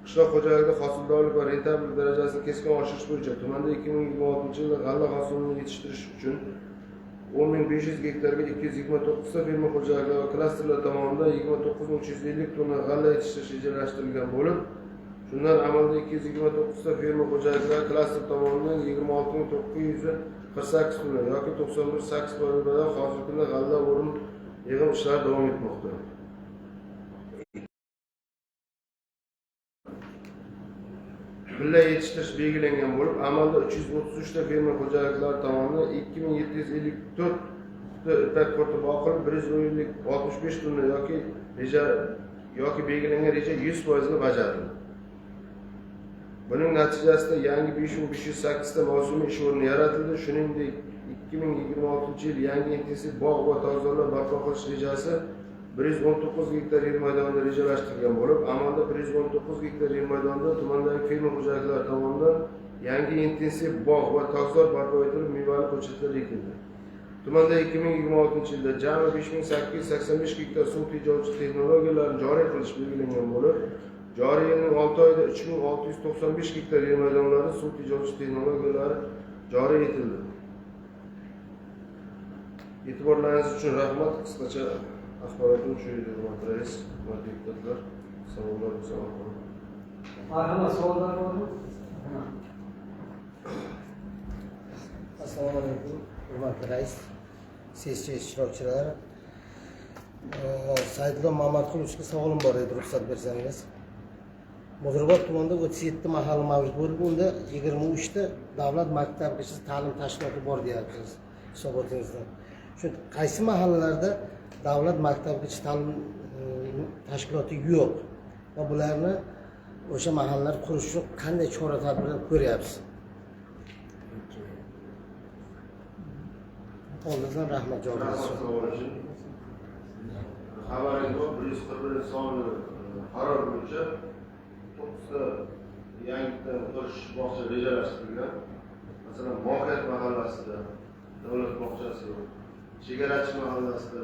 Qishloq xo'jaligida hosildorlik va rentabellik darajasini keskin oshirish bo'yicha tumanda 2026-yilda g'alla hosilini yetishtirish uchun 10 500 gektarga 229 ta fermer xo'jaliklari va klasterlar tomonidan 29 350 tonna g'alla yetishtirish rejalashtirilgan bo'lib, shundan amalda 229 ta fermer xo'jaliklari, klaster tomonidan 26 948 tonna yoki 91,8% barobar hozirgi kunda g'alla o'rim yig'im ishlari davom etmoqda. Pilla yetishtirish belgilangan bo'lib, amalda 333 ta fermer xo'jaliklari tomonidan 2754 quti ipak qurti boqilib, 165 tonna yoki reja yoki belgilangan reja 100% ni bajarildi. Buning natijasida yangi 5508 ta mavsumiy ish o'rni yaratildi. Shuningdek, 2026-yil yangi intensiv bog' va tokzorlar barpo qilish rejasi 119 gektar yer maydonida rejalashtirilgan bo'lib, amalda 119 gektar yer maydonida tumandagi fermer xo'jaliklari tomonidan yangi intensiv bog' va tokzor barpo etilib, mevali ko'chatlar ekildi. Tumanda 2026-yilda jami 5885 gektar suv tejovchi texnologiyalarni joriy qilish belgilangan bo'lib, joriy yilning 6 oyida 3695 gektar yer maydonlarida suv tejovchi texnologiyalari joriy etildi. E'tiborlaringiz uchun rahmat. Qisqacha axborotim shu edi, hurmatli rais, hurmatli deputatlar. Savollar bo'lsa, marhamat. Marhamat, savollar bormi? Assalomu alaykum, hurmatli rais, sessiya ishtirokchilari. Saidullo Mamatqulovichga savolim bor edi, ruxsat bersangiz. Muzrabot tumanida 37 mahalla mavjud bo'lib, unda 23 ta davlat maktabgacha ta'lim tashkiloti bor deyapsiz hisobotingizda. Shu qaysi mahallalarda davlat maktabgacha ta'lim tashkiloti yo'q va bularni o'sha mahallalar qurish uchun qanday chora tadbirlar ko'ryapsiz? Oldindan rahmat javobingiz Rahmat uchun. Savol uchun. Xabaringiz bor, 141 sonli qaror bo'yicha to'qqizta yangidan qurish bog'cha rejalashtirilgan. Masalan, Mohiyat mahallasida davlat bog'chasi yo'q. Chegarachi mahallasida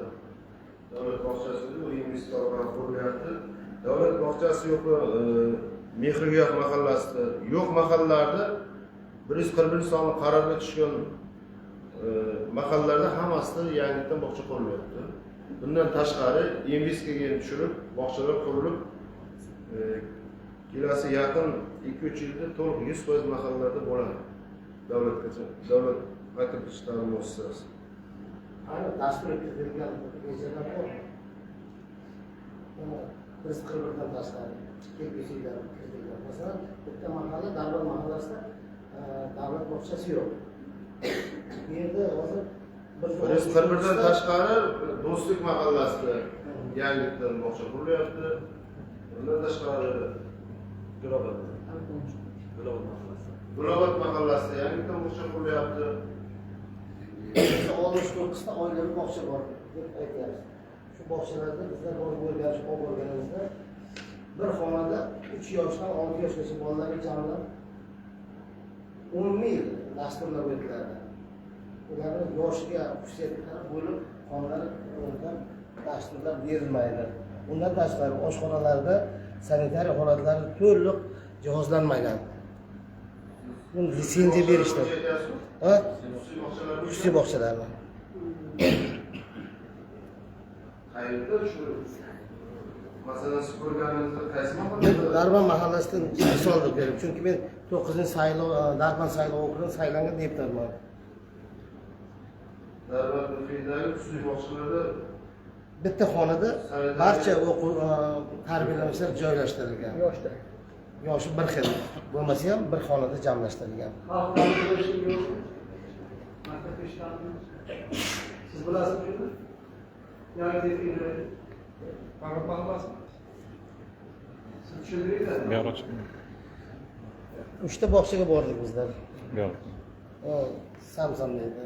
davlat bog'chasi yo'q, u investitsiya orqali qurilyapti. Davlat bog'chasi yo'q, Mehrgiyoh mahallasida yo'q mahallalarda 141 sonli qarorga tushgan mahallalarda hammasida yangidan bog'cha qurilyapti. Bundan tashqari investitsiyaga tushirib, bog'chalar qurilib, kelasi yaqin 2-3 yilda to'liq 100% mahallalarda bo'ladi. Davlat maktabgacha ta'lim muassasasi. Aniq dasturga kiritilgan rejalar bor. Mana 141dan tashqari kelgusi yillar kiritilgan. Masalan, bitta mahalla Davlat mahallasida davlat bog'chasi yo'q. Bu yerda hozir 141dan tashqari Do'stlik mahallasida yangidan bog'cha qurilyapti. Bundan tashqari Gulobod. Gulobod mahallasi. Gulobod mahallasida yangidan bog'cha qurilyapti. 69 ta oilaviy bog'cha bor deb aytyapsiz. Shu bog'chalarda bizlar borib o'rganish olib borganimizda bir xonada 3 yoshdan 6 yoshgacha bolalarga jamlab umumiy dasturlar o'tiladi. Ularni yoshiga, xususiyatiga qarab bo'lib xonalar dasturlar berilmaydi. Undan tashqari oshxonalarda sanitariya holatlari to'liq jihozlanmagan. Buni litsenziya berishdi. Ha? Xususiy bog'chalar bo'yicha? Xususiy bog'chalarni. Qayerda shu, masalan, siz ko'rganingizda qaysi Men mahallada? Darband mahallasidan misol deb berib, chunki men 9 saylov Darband saylov okrugidan saylangan deputatman. Darband muhitidagi xususiy bog'chalarda Bitta xonada barcha o'quv tarbiyalanuvchilar joylashtirilgan. Yoshda. Yoshi bir xil bo'lmasa ham bir xonada jamlashtirilgan. Xalq ta'limi yo'qmi? Maktabgacha ta'lim. Siz bilasizmi shuni? Yangi Farg'ona mahallasi. Siz tushundiringlar. Uchta bog'chaga bordik bizlar. O, Samsam deydi.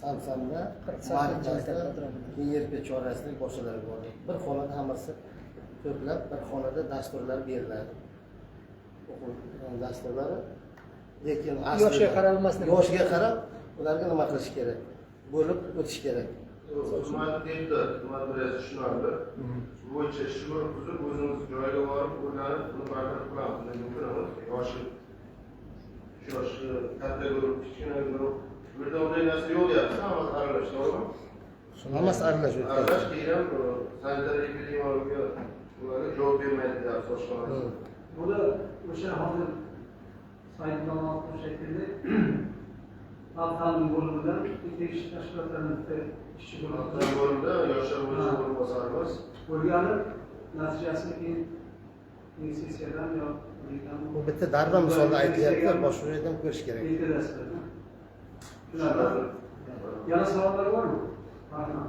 Samsamda, 48-maktab markazda, atrofida. keyin Yerpe chorrasidagi bog'chalarga bordik. Bir xonada hammasi to'plab, bir xonada dasturlar beriladi. O'quv dasturlari. Lekin aslida Yoshiga qaralmasdan. Yoshiga qarab ularga nima qilish kerak? Bo'lib o'tish kerak. Hurmatli deputat, hurmatli rais, tushunarli. Shu bo'yicha ishchi guruh tuzib, o'zimiz joyiga borib, o'rganib, buni bartaraf qilamiz. Bunday mumkin emas. Yoshi, 3 yoshli katta guruh, kichkina guruh. Bu yerda unday narsa yo'q deyapsiz, hammasi aralash, to'g'rimi? Hammasi aralash o'tkazildi. Aralash keyin ham sanitar epidemiologiya ularga javob bermaydi deyapsiz oshxonasi. Buni o'sha hozir Saidullo shekilli xalq ta'limi bo'limidan tekshirish tashkilotlarini bitta ishchi guruhi Ta'lim bo'limida yoshlar bo'yicha o'rinbosarimiz o'rganib, natijasini keyin sessiyadan yo Bu bitta darba misolda aytilyapti, boshqa joyda ham ko'rish kerak. Yetkazasizlar. Tushunarli. Yana savollar bormi? Rahmat.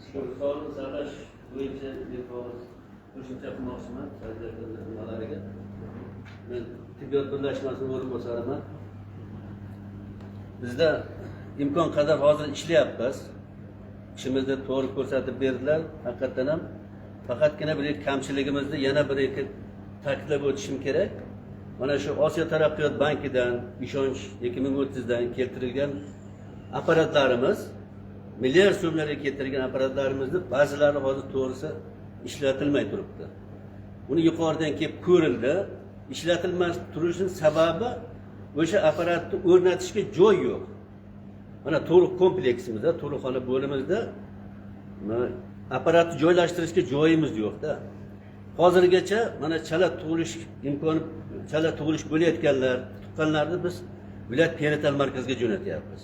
Shu sog'liqni saqlash bo'yicha bir og'iz qo'shimcha qilmoqchiman nimalariga. Men tibbiyot birlashmasining o'rinbosariman. Bizda imkon qadar hozir ishlayapmiz. Ishimizni to'g'ri ko'rsatib berdilar, haqiqatan ham. Faqatgina bir ikki kamchiligimizni yana bir ikki ta'kidlab o'tishim kerak. Mana shu Osiyo taraqqiyot bankidan ishonch 2030 dan keltirilgan apparatlarimiz, milliard so'mlarga keltirilgan apparatlarimizni ba'zilari hozir to'g'risi ishlatilmay turibdi. Uni yuqoridan kelib ko'rildi. Ishlatilmas turishining sababi o'sha apparatni o'rnatishga joy yo'q. Mana to'liq kompleksimizda, tug'ruqxona bo'limimizda apparatni joylashtirishga joyimiz yo'q-da. Hozirgacha mana chala tug'ilish imkoni, chala tug'ilish bo'layotganlar, tuqqanlarni biz viloyat perinatal markaziga jo'natyapmiz.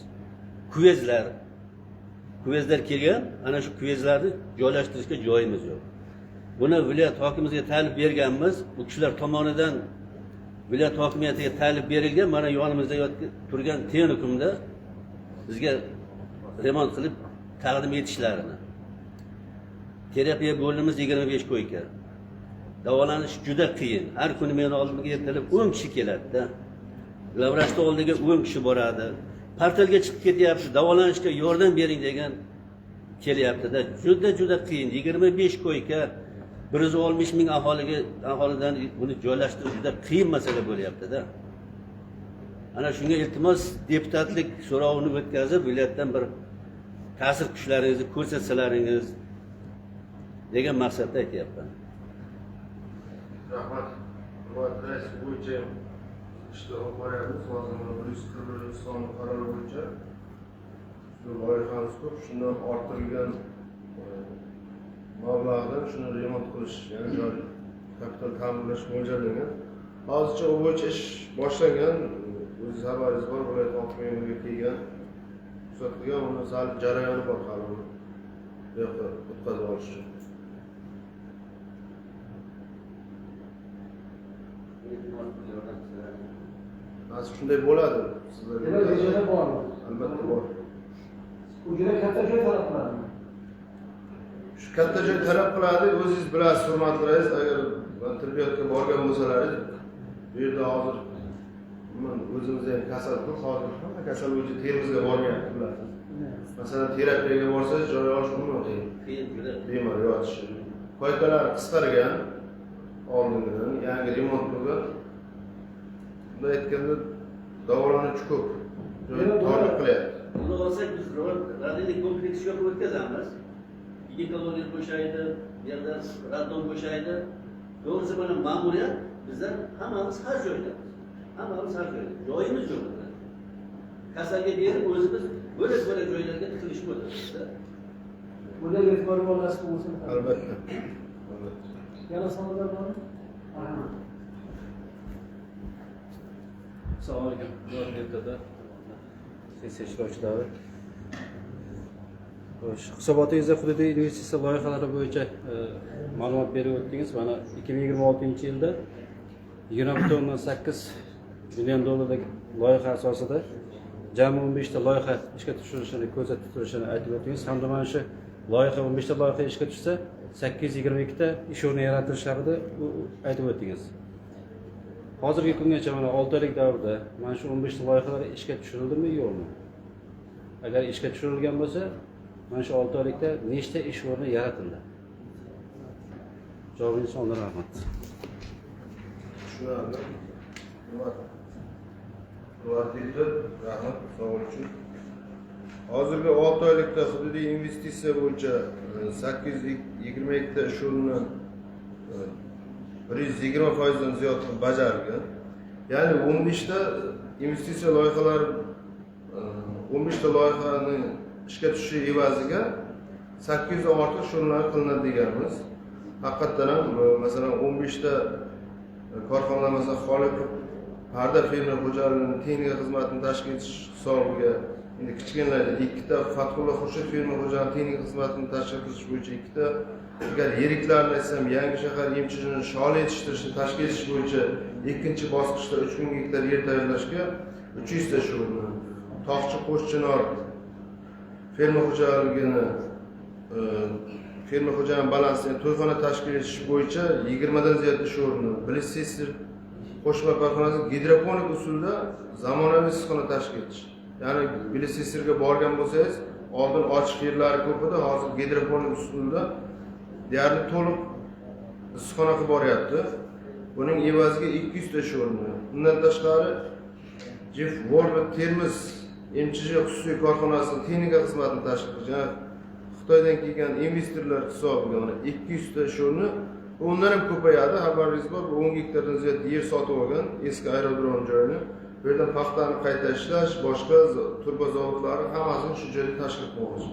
Kuvezlar kelgan, ana shu kuvezlarni joylashtirishga joyimiz yo'q. Buni viloyat hokimimizga ta'lif berganmiz. Bu kishilar tomonidan viloyat hokimiyatiga ta'lif berilgan. Mana yonimizda turgan texnikumda bizga remont qilib taqdim etishlarini. Terapiya bo'limimiz 25 koyka. Davolanish juda qiyin. Har kuni meni oldimga ertalab 10 kishi keladi-da. Glavvrachni oldiga 10 kishi boradi. Portalga chiqib ketyapti, davolanishga yordam bering degan kelyapti-da. Juda qiyin. 25 koyka 160 ming aholidan buni joylashtirish juda qiyin masala bo'lyapti-da. Ana shunga iltimos, deputatlik so'rovini o'tkazib, viloyatdan bir ta'sir kuchlaringizni ko'rsatsalaringiz degan maqsadda aytyapman. Rahmat. Hurmatli rais, bu bo'yicha ishni olib boryapmiz. Hozir mana 141 sonli qaror bo'yicha loyihamiz ko'p. Shundan orttirilgan mablag'dan shuni remont qilish, ya'ni joy kapital ta'mirlash mo'ljallangan. Hozircha u bo'yicha ish boshlangan. O'zingiz xabaringiz bor, viloyat hokimligiga kelgan, ruxsat qilgan, uni sal jarayoni bor hali uni bu yoqqa o'tkazib olish uchun. Nasib shunday bo'ladi. Sizlarga Demak, rejada bormi? Albatta bor. U juda katta joy talab qiladimi? Shu katta joy talab qiladi. O'zingiz bilasiz, hurmatli rais, agar tibbiyotga borgan bo'lsalaringiz, bu yerda hozir o'zimizda ham kasal ko'p, hozir hamma kasal bo'yicha Termizga borgan bilasiz. Masalan, terapiyaga borsangiz joy olish umuman qiyin. Qiyin juda. Bemor yotishi. Koykalar qisqargan oldingidan, yangi remont bo'lgan. Bunday aytganda davolanuvchi ko'p. Joy torlik qilyapti. Buni olsak biz rodilniy kompleks yo'q o'tkazamiz. Ginekologiya bo'shaydi, bu yerda raddom bo'shaydi. To'g'risi mana ma'muriyat bizlar hammamiz har joydamiz. Hammamiz har joyda. Joyimiz yo'q. Kasalga berib o'zimiz bo'lak-bo'lak joylarga tiqilishib o'tiribmiz. Bunda e'tibor olasiz bo'lsa. Albatta. Yana savollar bormi? Rahmat. Assalomu alaykum. Deputatlar, sessiya ishtirokchilari. Xo'sh, hisobotingizda hududiy investitsiya loyihalari bo'yicha ma'lumot berib o'tdingiz. Mana 2026-yilda 20.8 million dollarlik loyiha asosida jami 15 ta loyiha ishga tushirilishini ko'zda tutilishini aytib o'tdingiz. Hamda mana shu loyiha 15 ta loyiha ishga tushsa 822 ta ish o'rni yaratilishi haqida aytib o'tdingiz. Hozirgi kungacha mana 6 oylik davrda mana shu 15 ta loyihalar ishga tushirildimi, yo'qmi? Agar ishga tushirilgan bo'lsa, mana shu 6 oylikda nechta ish o'rni yaratildi? Javobingiz uchun rahmat. Tushunarli. Hurmatli, rahmat savol uchun. Hozirgi 6 oylikda hududiy investitsiya bo'yicha 822 ta ish o'rni 120% dan ziyod bajarilgan. Ya'ni 15 ta investitsiya loyihalari 15 ta loyihani ishga tushishi evaziga 800 dan ortiq ish o'rinlari qilinadi deganmiz. Haqiqatdan ham masalan 15 ta korxonalar, masalan Xoliqov parda fermer xo'jaligining texnika xizmatini tashkil etish hisobiga, endi kichkinalarda 2 ta, Fathulla Xurshid fermer xo'jaligining texnika xizmatini tashkil qilish bo'yicha 2 ta, agar yeriklarni aytsam, Yangi shahar emchishini sholi yetishtirishni tashkil etish bo'yicha ikkinchi bosqichda 3000 gektar yer tayyorlashga 300 ta ish o'rni, Tog'chi Qo'shchinor fermer xo'jaligini fermer xo'jaligi balansini to'yxona tashkil etish bo'yicha 20 dan ziyod ish o'rni, Blissesir qo'shma korxonasi gidroponik usulda zamonaviy issiqxona tashkil etish. Ya'ni Blissesirga borgan bo'lsangiz, oldin ochiq yerlari ko'p edi, hozir gidroponik usulda deyarli to'liq issiqxona qilib boryapti. Buning evaziga 200 ta ish o'rni. Undan tashqari Jeff World Termiz MCJ xususiy korxonasining texnika xizmatini tashkil qilish, ya'ni Xitoydan kelgan investorlar hisobiga mana 200 ta ish o'rni, undan ham ko'payadi. Xabaringiz bor, bu 10 gektardan ziyod yer sotib olgan eski aerodrom joyini. Bu yerdan paxtani qayta ishlash, boshqa turba zavodlari hammasini shu joyda tashkil qilmoqchi.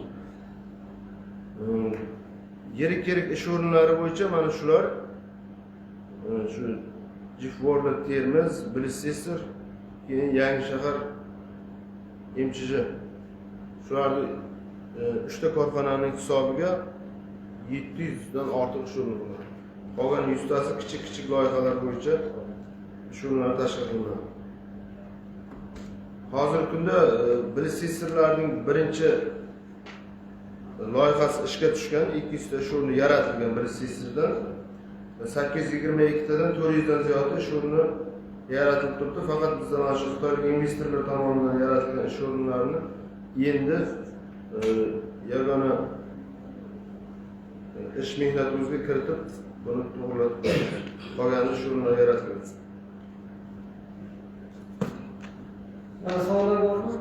Yirik-yirik ish o'rinlari bo'yicha mana shular, shu Jeff World Termiz, Blissesir, keyin Yangi shahar MCJ. Shularni 3 ta korxonaning hisobiga 700 dan ortiq ish o'rni bo'ladi. Qolgan 100 tasi kichik-kichik loyihalar bo'yicha ish o'rinlari tashkil qilinadi. Hozirgi kunda Blissesirlarning birinchi loyihasi ishga tushgan, 200 ta ish o'rni yaratilgan Blissesirdan, 822 tadan 400 dan ziyod ish o'rni yaratilib turibdi. Faqat bizda mana shu xitoylik investorlar tomonidan yaratilgan ish o'rinlarini endi yagona ish mehnatimizga kiritib, buni to'g'rilatib qolgan ish o'rinlari yaratilgan. Savollar bormi?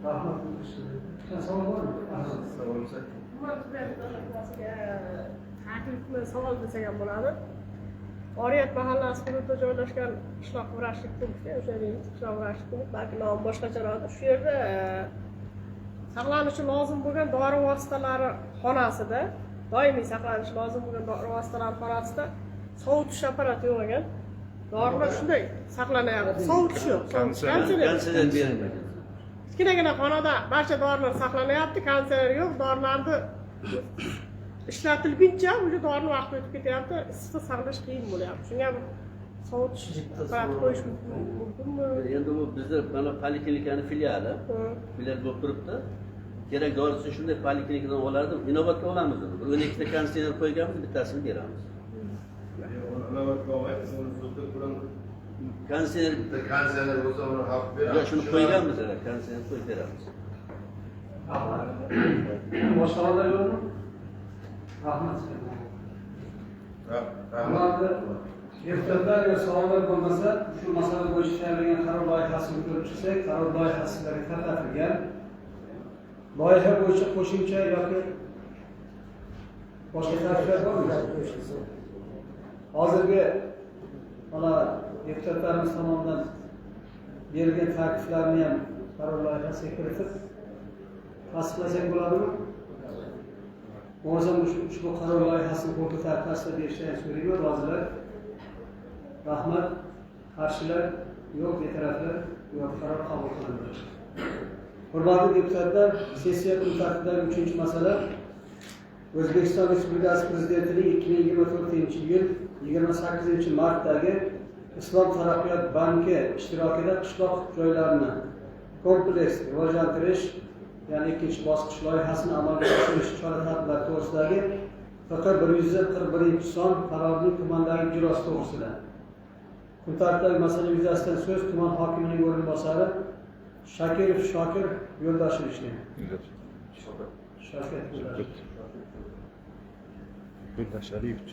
Rahmat. Savol bormi? Savol. Taklifmi, savol desak ham bo'ladi. Oriyat mahallasi hududida joylashgan qishloq vrachlik punkti, o'sha deymiz, qishloq vrachlik punkti, balki nomi boshqacharoqdir. Shu yerda saqlanishi lozim bo'lgan dori vositalari xonasida, doimiy saqlanishi lozim bo'lgan dori vositalari xonasida sovutish apparati yo'q ekan. Dorilar shunday saqlanyapti, sovutish yo'q. Konditsioner berilmagan. Kichkinagina xonada barcha dorilar saqlanyapti, konditsioner yo'q, dorilarni ishlatilguncha o'sha dorini vaqti o'tib ketyapti, issiqda saqlash qiyin bo'lyapti. Shunga bir sovutish apparati qo'yish mumkinmi? Endi bu bizda mana poliklinikani filiali, filial bo'lib turibdi. Kerak dorisini shunday poliklinikadan olardim, inobatga olamiz uni. Bir 12 ta konditsioner qo'yganmiz, bittasini beramiz. Inobatga olmaymiz, uni zudda bilan konditsioner, bitta konditsioner bo'lsa uni haq beramiz. Yo'q, shuni qo'yganmiz, konditsioner qo'yib beramiz. Boshqa savollar yo'qmi? Rahmat. Rahmat. Deputatlar savollar bo'lmasa, shu masala bo'yicha tayyorlangan qaror loyihasini ko'rib chiqsak, qaror loyihasi sizlarga tarqatilgan. Loyiha bo'yicha qo'shimcha yoki boshqa takliflar bormi? Hozirgi mana deputatlarimiz tomonidan berilgan takliflarni ham qaror loyihasiga kiritib tasdiqlasak bo'ladimi? Bo'lmasam ushbu qaror loyihasini qo'l ko'tarib berishdan so'rayman. Rozilar? Rahmat. Qarshilar yo'q, betaraflar yo'q. Qaror qabul qilindi. Hurmatli deputatlar, sessiya kun tartibidagi 3-masala O'zbekiston Respublikasi Prezidentining 2024-yil 28-martdagi Islom taraqqiyot banki ishtirokida qishloq joylarini kompleks rivojlantirish, ya'ni ikkinchi bosqich loyihasini amalga oshirish chora-tadbirlari to'g'risidagi FQ 141 son qarorining tumandagi ijrosi to'g'risida. Kun tartibidagi masala yuzasidan so'z tuman hokimining o'rinbosari Shakirov Shokir Yo'ldoshevichga. Shokir Yo'ldosheviç. Yo'ldoshaliyevich.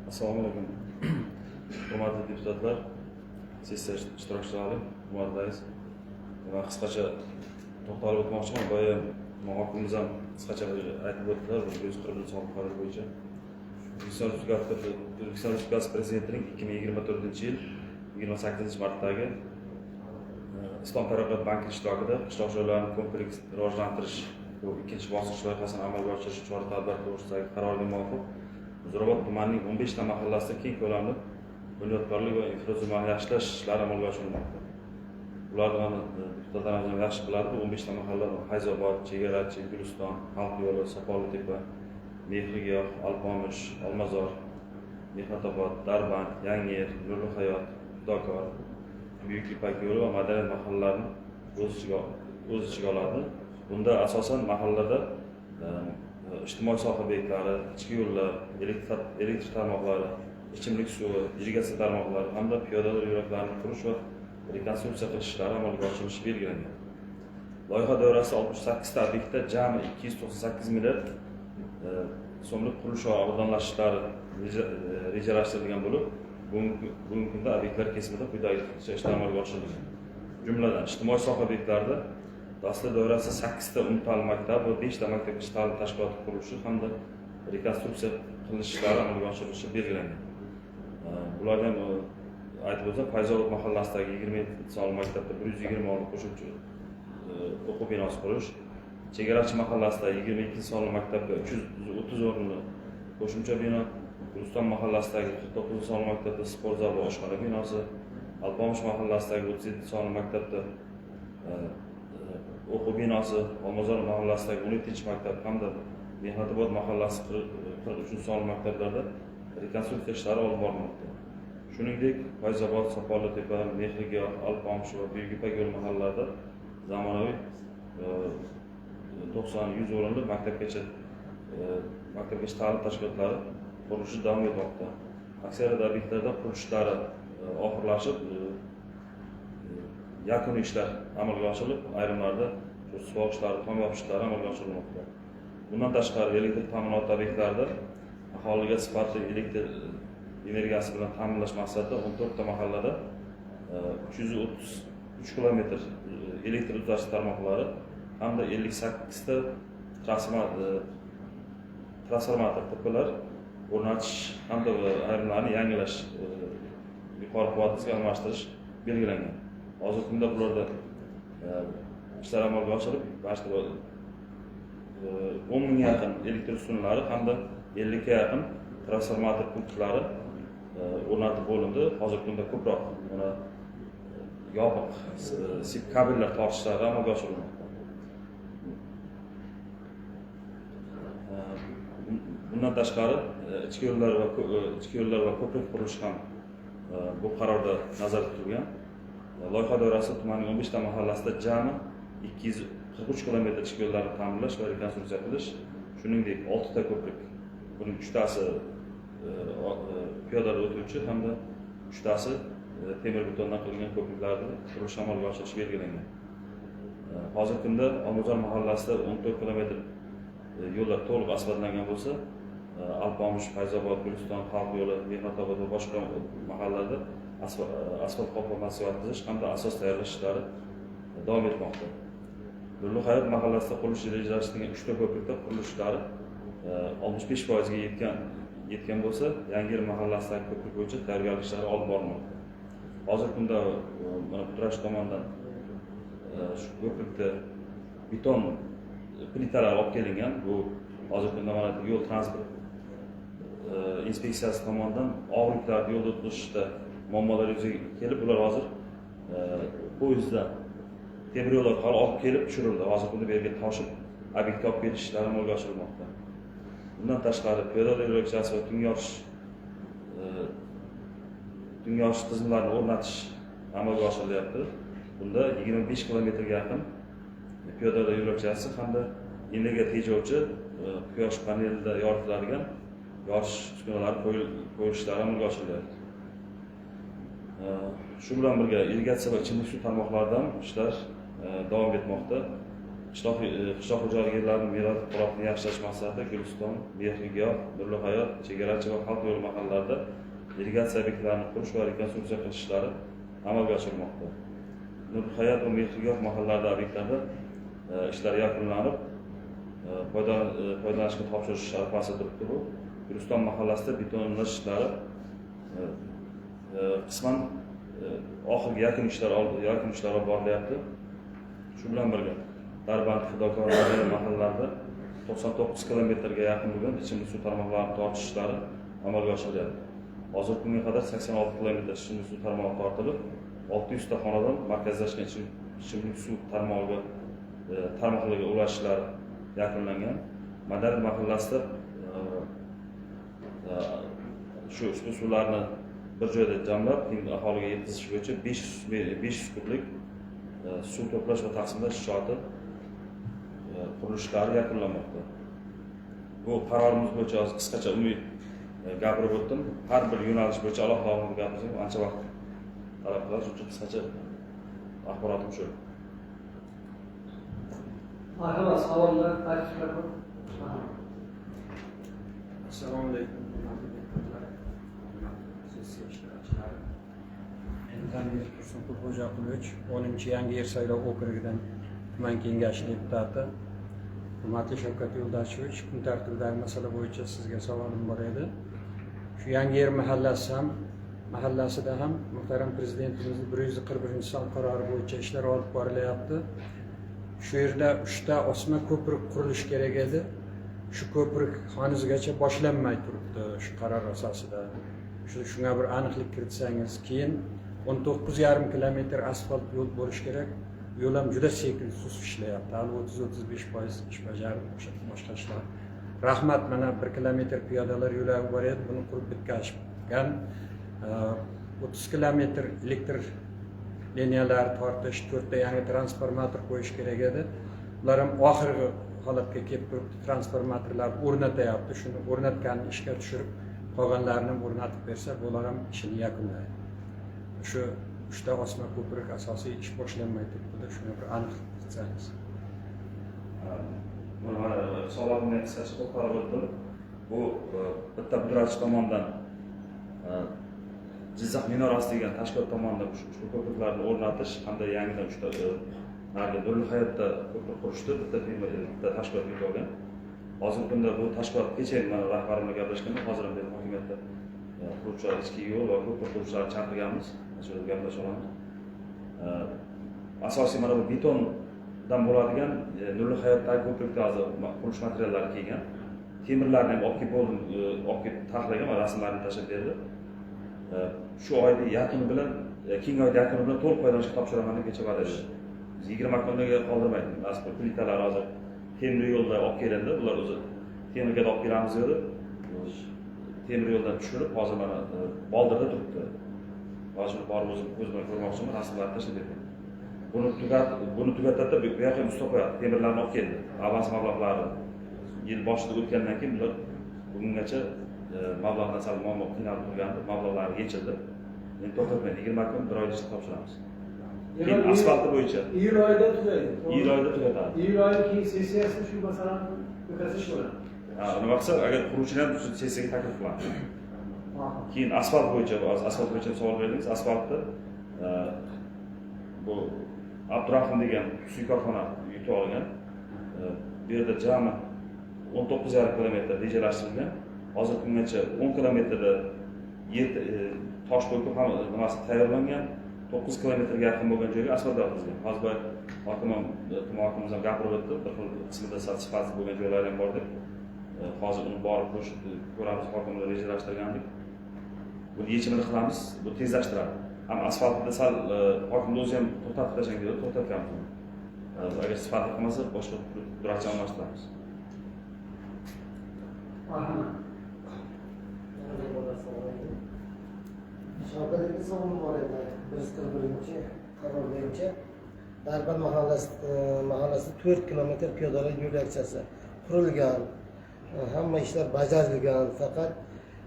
Assalomu alaykum. Hurmatli deputatlar, sessiya ishtirokchilari, hurmatli rais. Men qisqacha to'xtalib o'tmoqchiman. Boya hokimimiz ham qisqacha aytib o'tdilar, 141 son qaror bo'yicha. O'zbekiston Respublikasi Prezidentining 2024-yil 28-martdagi Islom taraqqiyot banki ishtirokida qishloq joylarini kompleks rivojlantirish bu ikkinchi bosqich loyihasini amalga oshirish chora-tadbir to'g'risidagi qarorga muvofiq Muzrabot tumanining 15 ta mahallasida keng ko'lamli bunyodkorlik va infratuzilmani yaxshilash ishlari amalga oshirilmoqda. Ularni mana deputatlarimiz ham yaxshi biladi. Bu 15 ta mahalla Fayzobod, Chegarachi, Guliston, Xalq yo'li, Sopollitepa, Mehrigiyoh, Alpomish, Olmazor, Mehnatobod, Darband, Yangiyer, Nurli Hayot, Fidokor, Buyuk Ipak yo'li va Madaniyat mahallalarini o'z ichiga oladi. Bunda asosan mahallalarda ijtimoiy soha obyektlari, ichki yo'llar, elektr tarmoqlari, ichimlik suvi, irrigatsiya tarmoqlari hamda piyodalar yo'laklarini qurish va rekonstruksiya qilish ishlari amalga oshirilishi belgilangan. Loyiha doirasida 68 ta obyektda jami 298 milliard so'mlik qurilish va obodonlashtirish ishlari rejalashtirilgan bo'lib, bugungi kunda obyektlar kesimida quyidagicha ishlar amalga oshirilgan. Jumladan, ijtimoiy soha obyektlarida dastur doirasida 8 ta umumta'lim maktab va 5 ta maktabgacha ta'lim tashkiloti qurilishi hamda rekonstruksiya qilinish ishlari amalga oshirilishi belgilangan. Bularni ham aytib o'tsam, Fayzobod mahallasidagi 27 sonli maktabda 120 o'rinli qo'shimcha o'quv binosi qurish, Chegarachi mahallasida 22 sonli maktabga 330 o'rinli qo'shimcha bino, Guliston mahallasidagi 49 sonli maktabda sport zal va oshxona binosi, Alpomish mahallasidagi 37 sonli maktabda o'quv binosi, Olmazor mahallasidagi 17-maktab hamda Mehnatobod mahallasi 43 sonli maktablarda rekonstruksiya ishlari olib borilmoqda. Shuningdek, Fayzobod, Sopollitepa, Mehrigiyoh, Alpomish va Buyuk Ipak yo'li mahallalarida zamonaviy 90-100 o'rinli maktabgacha ta'lim tashkilotlari qurilishi davom etmoqda. Aksariyat obyektlarda qurilish ishlari oxirlashib, yakuniy ishlar amalga oshirilib, ayrimlarida suvoq ishlari, tom yopish ishlari amalga oshirilmoqda. Bundan tashqari, elektr ta'minoti obyektlarida aholiga sifatli elektr energiyasi bilan ta'minlash maqsadida 14 ta mahallada 333 kilometr elektr uzatish tarmoqlari hamda 58 ta transformator TPlar o'rnatish hamda ayrimlarini yangilash, yuqori quvvatliga almashtirish belgilangan. Hozirgi kunda bularda ishlar amalga oshirib, 10 mingga yaqin elektr uskunalari hamda 50 ga yaqin transformator punktlari o'rnatib bo'lindi. Hozirgi kunda ko'proq mana yopiq sip kabellar tortishlari amalga oshirilmoqda. Bundan tashqari ichki yo'llar va ko'prik qurilishi ham bu qarorda nazarda tutilgan. Loyiha doirasida tumanning 15 ta mahallasida jami 243 kilometr ichki yo'llarni ta'mirlash va rekonstruksiya qilish, shuningdek 6 ta ko'prik, buning 3 tasi piyodalar o'tuvchi hamda 3 tasi temir betondan qilingan ko'priklarni qurilish amalga oshirish belgilangan. Hozirgi kunda Olmazor mahallasida 14 kilometr yo'llar to'liq asfaltlangan bo'lsa, Alpomish, Fayzobod, Guliston, Xalq yo'li, Mehnatobod va boshqa mahallalarda asfalt qoplamasi yotqizish hamda asos tayyorlash ishlari davom etmoqda. Nurli Hayot mahallasida qurilishi rejalashtirilgan 3 ta ko'prikda qurilish ishlari 65% ga yetgan bo'lsa, Yangiyer mahallasidagi ko'prik bo'yicha tayyorgarlik ishlari olib borilmoqda. Hozirgi kunda mana Qudrash tomonidan shu ko'prikda beton plitalar olib kelingan. Bu hozirgi kunda mana yo'l transport inspeksiyasi tomonidan og'ir yuklarni yo'lda o'tkazishda muammolar yuzaga kelib, ular hozir poyezdda temir yo'l orqali olib kelib tushirildi. Hozirgi kunda bu yerga toshib obyektga olib kelish ishlari amalga oshirilmoqda. Bundan tashqari piyodalar yo'lakchasi va tungi yorish tizimlarini o'rnatish amalga oshirilyapti. Bunda 25 kilometrga yaqin piyodalar yo'lakchasi hamda energiya tejovchi quyosh panelida yoritiladigan yorish uskunalari qo'yilishlari amalga oshirilyapti. Shu bilan birga irrigatsiya va ichimlik suv tarmoqlaridan ishlar davom etmoqda. Qishloq xo'jaligi yerlarining meros holatini yaxshilash maqsadida Guliston, Mehrigiyoh, Nurli Hayot, Chegarachi va Xalq yo'li mahallalarida irrigatsiya obyektlarini qurish va rekonstruksiya qilish ishlari amalga oshirilmoqda. Nurli Hayot va Mehrigiyoh mahallalarida obyektlarda ishlar yakunlanib, foydalanishga topshirish arafasida turibdi bu. Guliston mahallasida betonlash ishlari qisman oxirgi yakun ishlari olib borilyapti. Shu bilan birga Darband, Fidokor mahallalarida 99 kilometrga yaqin bo'lgan ichimlik suv tarmoqlarini tortish ishlari amalga oshirilyapti. Hozirgi kunga qadar 86 kilometr ichimlik suv tarmog'i tortilib, 600 ta xonadon markazlashgan ichimlik suv tarmog'iga tarmoqlarga ulash ishlari yakunlangan. Madaniyat mahallasida shu ushbu suvlarni bir joyda jamlab, keyin aholiga yetkazish bo'yicha 500 kublik suv to'plash va taqsimlash inshooti qurilishlari yakunlanmoqda. Bu qarorimiz bo'yicha hozir qisqacha umumiy gapirib o'tdim. Har bir yo'nalish bo'yicha alohida gapirsak ancha vaqt talab qiladi. Shuning uchun qisqacha axborotim shu. Marhamat, savollar, takliflar bor. Assalomu alaykum, hurmatli deputatlar, hurmatli sessiya ishtirokchilari. Men Zamir Tursunqul Xo'jaqulovich, 10 Yangi Yer saylov okrugidan tuman kengashi deputati. Hurmatli Shavkat Yo'ldashevich, kun tartibidagi masala bo'yicha sizga savolim bor edi. Shu Yangi Yer mahallasida ham muhtaram prezidentimizning 141-son qarori bo'yicha ishlar olib borilyapti. Shu yerda 3 ta osma ko'prik qurilishi kerak edi. Shu ko'prik hanuzgacha boshlanmay turibdi shu qaror asosida. Shunga bir aniqlik kiritsangiz, keyin 19,5 kilometr asfalt yo'l bo'lishi kerak. Yo'l ham juda sekin sus ishlayapti. Hali 30-35% ish bajarib, boshqa ishlar. Rahmat, mana 1 kilometr piyodalar yo'lagi bor edi, buni qurib bitkazgan. 30 kilometr elektr liniyalari tortish, 4 ta yangi transformator qo'yish kerak edi. Ular ham oxirgi holatga kelib turibdi, transformatorlar o'rnatyapti. Shuni o'rnatganini ishga tushirib, qolganlarini ham o'rnatib bersa, bular ham ishini yakunlaydi. Shu 3 ta osma ko'prik asosiy ish boshlanmay turibdi, shuni bir aniq qilsangiz. Buni mana hisobotimda qisqacha to'xtalib o'tdim. Bu bitta pudratchi tomonidan Jizzax minorasi degan tashkilot tomonidan ushbu ko'priklarni o'rnatish hamda yangidan 3 ta narigi Nurli Hayotda ko'prik qurishdi, bitta tashkilot yutib olgan. Hozirgi kunda bu tashkilot kecha mana rahbarim bilan gaplashganda, hozir ham hokimiyatda quruvchilar, ichki yo'l va ko'prik quruvchilarni chaqirganmiz, shu yerda gaplasha olamiz. Asosiy mana bu betondan bo'ladigan Nurli Hayotdagi ko'prikda hozir qurilish materiallari kelgan. Temirlarni ham olib kelib bo'ldim, olib kelib taxlagan va rasmlarini tashlab berdi. Shu oyning yakuni bilan, keyingi oyning yakuni bilan to'liq foydalanishga topshiraman deb kecha va'da berdi. Biz 20 kunga qoldirmaydi. Mazkur plitalar hozir temir yo'lda olib kelindi. Ular o'zi temirga olib kelamiz dedi. Temir yo'ldan tushirib, hozir mana Boldirda turibdi. Hozir borib o'zim ko'z bilan ko'rmoqchiman, rasmlarni tashlab berdim. Buni tugatadi, bu yoqqa ham usta qo'yadi. Temirlarni olib keldi. Avans mablag'lari yil boshida o'tgandan keyin bular bugungacha mablag'dan sal muammo qiynalib turgandi, mablag'lari yechildi. Endi to'xtatmaydi, 20 kun, bir oyda ishlab topshiramiz. Keyin asfalti bo'yicha iyul oyida tugaydi. Iyul oyida tugatadi. Iyul oyida keyin sessiyasida shu masalani ko'tarish bo'ladi. Ha, nima qilsa, agar quruvchilar ham shu sessiyaga taklif qiladi. Keyin asfalt bo'yicha, asfalt bo'yicha savol berdingiz. Asfaltni bu Abdurahim degan xususiy korxona yutib olgan. Bu yerda jami 19,5 kilometr rejalashtirilgan. Hozir kungacha 10 kilometrda yer tosh to'kib ham nimasi tayyorlangan. 9 kilometrga yaqin bo'lgan joyga asfalt yotqizilgan. Hozir boya hokim ham, tuman hokimimiz ham gapirib o'tdi. Bir xil qismida sal sifatsiz bo'lgan joylari ham bor deb. Hozir uni borib ko'ramiz, hokimlar rejalashtirgandik. Buni yechimini qilamiz, bu tezlashtiradi. Ham asfaltda sal hokimni o'zi ham to'xtatib tashlagan edi, to'xtatganmiz uni. Agar sifatli qilmasa, boshqa pudratchi almashtiramiz. Shavkat aka, savolim bor edi. 141-qaror bo'yicha Darband mahallasida 4 kilometr piyodalar yo'lakchasi qurilgan, hamma ishlar bajarilgan, faqat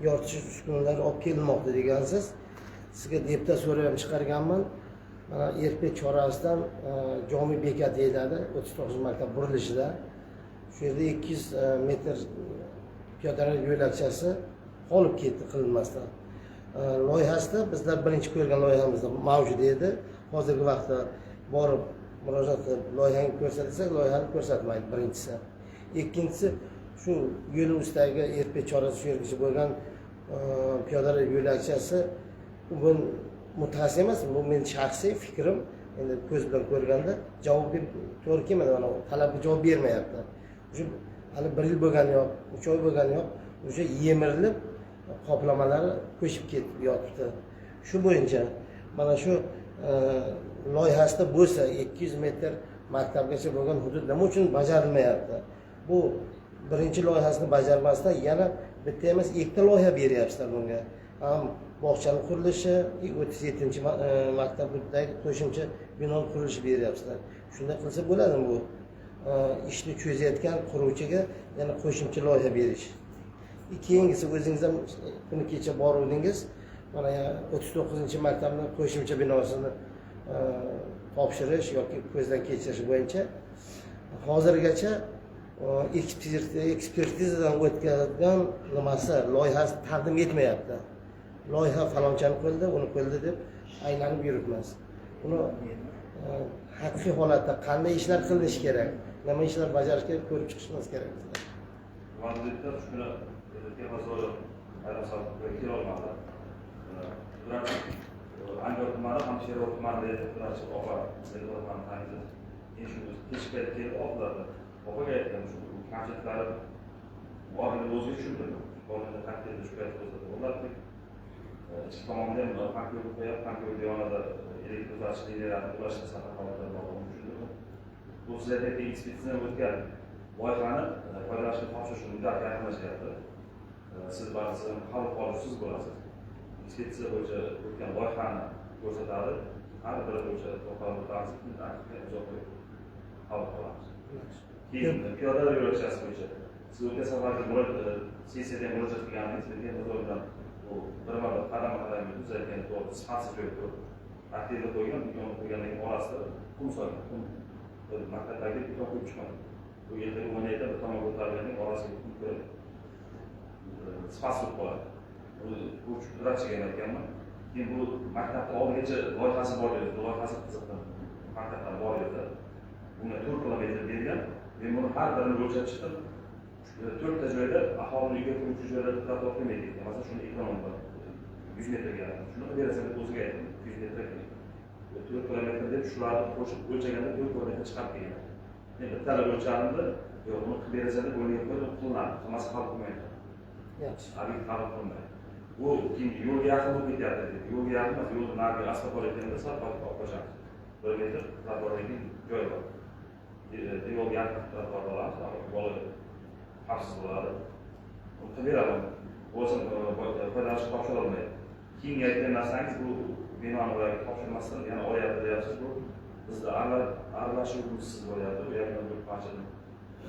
yoritish uskunalari olib kelinmoqda degansiz. Sizga deputat so'rab ham chiqarganman. Mana RP chorasidan Jomi bekat deyiladi, 39 maktab burilishida. Shu yerda 200 metr piyodalar yo'lakchasi qolib ketdi qilinmasdan. Loyihasida bizlar birinchi ko'rgan loyihamizda mavjud edi. Hozirgi vaqtda borib murojaat qilib loyihani ko'rsatsak, loyihani ko'rsatmaydi birinchisi. Ikkinchisi, Shu yo'l ustidagi Erpek chorasi shu yergacha bo'lgan piyodalar yo'lakchasi, bu mutaxassis emas, bu meni shaxsiy fikrim. Endi ko'z bilan ko'rganda javob to'g'ri kelmadi, mana talabga javob bermayapti. O'sha hali 1 yil bo'lgani yo'q, 3 oy bo'lgani yo'q, o'sha yemirilib qoplamalari ko'chib ketib yotibdi. Shu bo'yicha mana shu loyihasida bo'lsa 200 metr maktabgacha bo'lgan hudud nima uchun bajarilmayapti? Bu birinchi loyihasini bajarmasdan yana bitta emas, ikkita loyiha beryapsizlar bunga. Ham bog'chani qurilishi, 37 maktabdagi qo'shimcha binoni qurilishi beryapsizlar. Shunday qilsa bo'ladimi bu? Ishni cho'zayotgan quruvchiga yana qo'shimcha loyiha berish. Keyingisi o'zingiz ham kuni kecha boruvdingiz. Mana 39-maktabning qo'shimcha binosini topshirish yoki ko'zdan kechirish bo'yicha hozirgacha ekspertizadan o'tkazilgan nimasi loyihasi taqdim etmayapti. Loyiha falonchani qo'lda, uni qo'lda deb aylanib yuribmiz. Buni haqiqiy holatda qanday ishlar qilinishi kerak, nima ishlar bajarish kerak ko'rib chiqishimiz kerak. Vazirlikda shuni kelolmadi. Angor tumani ham Sherobod tumanida Qurachib opa Sherobod taniysiz. Endi shu kech payt kelib oldilarda. Opaga aytdim, shu kamchiliklari borligini o'ziga tushuntirdim. Borligini qanday shu payt ko'rsatdi. Ular ichki tomonda ham pankov qo'yib, pankov yonida elektr uzatish liniyalarini ulashda saqlab holatlar borligini tushuntirdim. Bu sizlarga ekspertizadan o'tgan loyihani foydalanishga topshirish muddati yaqinlashyapti. Siz ba'zi qabul qiluvchisiz bo'lasiz. Ekspertiza bo'yicha o'tgan loyihani ko'rsatadi. Har biri bo'yicha to'xtalib o'tamiz, uzoq qabul qilamiz. Keyin piyodalar yo'lakchasi bo'yicha siz o'tgan safargi sessiyada murojaat qilganingiz, lekin bilan bu birma-bir qadam-qadam yurib, aytgan to'g'ri, sifatsiz joy ko'p. Aktivda qo'ygan, beton qo'ygandan keyin orasida qum solgan, qum maktabdagi beton qo'yib chiqmadi. Bu yerda o'ynaydi, bir tomonga o'targandan orasiga qum qo'yadi. Sifatsiz bo'lib qoladi. Bu pudratchiga ham aytganman. Keyin bu maktabni oldigacha loyihasi bor edi, loyihasi qiziqdi. Maktablar bor edi. Bunga 4 kilometr bergan. Men buni har birini o'lchab chiqdim. 4 ta joyda aholini uyga kiruvchi joylarda trotuar qo'ymaydi ekan. Masalan, shuni ekonom bor. 100 metrga. Shuni berasan deb o'ziga aytdim. 100 metr ekan. 4 kilometr deb shularni qo'shib o'lchaganda 4 kilometr chiqarib kelgan. Men bittalab o'lchadimda, yo'q, buni qilib berasan deb o'ylagan qo'ydim, qilinadi. Qilmasa qabul qilmaydi. Yaxshi. Ob'ekt qabul qilmaydi. Bu keyin yo'lga yaqin bo'lib ketyapti dedi. Yo'lga yaqin emas, yo'lni nariga asfalt olayotganda sal olib qochamiz. 1 metr trotuardagi joy bor. Devorga yaqin trotuar olamiz, bola xavfsiz bo'ladi. Uni qilib beradi. Bo'lsa foydalanishga topshira olmaydi. Keyingi aytgan narsangiz bu binoni ularga topshirmasdan yana olyapti deyapsiz. Bu bizda aralashuvimizsiz bo'lyapti. Bu yerda bir parcha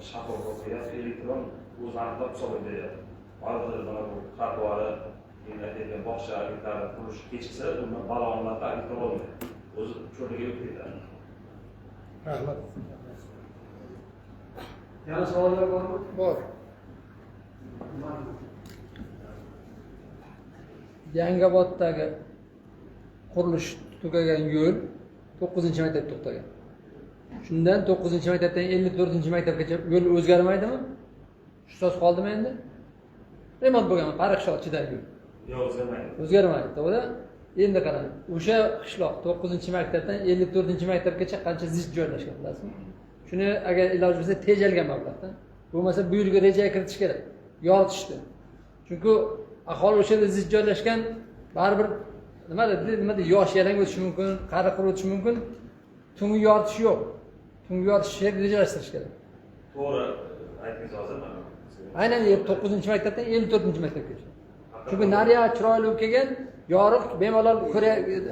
shaffof qo'yapti, elektron o'zi aniqlab hisoblab beryapti. Hozir mana bu trotuari, endi aytayotgan bog'cha obyektlari qurilishi kechiksa, undan balo olinadi, obyektlar olmaydi. O'zi cho'liga o'tib ketadi. Rahmat. Yana savollar bormi? Bor. Yangiboddagi qurilish tugagan yo'l 9-maktab to'xtagan. Shundan 9-maktabdan 54-maktabgacha yo'l o'zgarmaydimi? Shu so'z qoldimi endi? Remont bo'lgan, qari qishloq ichidagi yo'l. Yo'q, o'zgarmaydi. O'zgarmaydi, to'g'ri? Endi qarang, o'sha qishloq 9-maktabdan 54-maktabgacha qancha zich joylashgan bilasizmi? Shuni agar iloji bo'lsa tejalgan mablag'da. Bo'lmasa bu yilgi rejaga kiritish kerak. Yoritishdi. Chunki aholi o'sha yerda zich joylashgan, baribir nima dedi, nima dedi, yosh yalang o'tishi mumkin, qari quri o'tishi mumkin. Tungi yoritish yo'q. Tungi yoritish rejalashtirish kerak. To'g'ri aytdingiz hozir mana. Aynan 9-maktabdan 54-maktabgacha. Chunki nariya chiroyli bo'lib kelgan, yorug' bemalol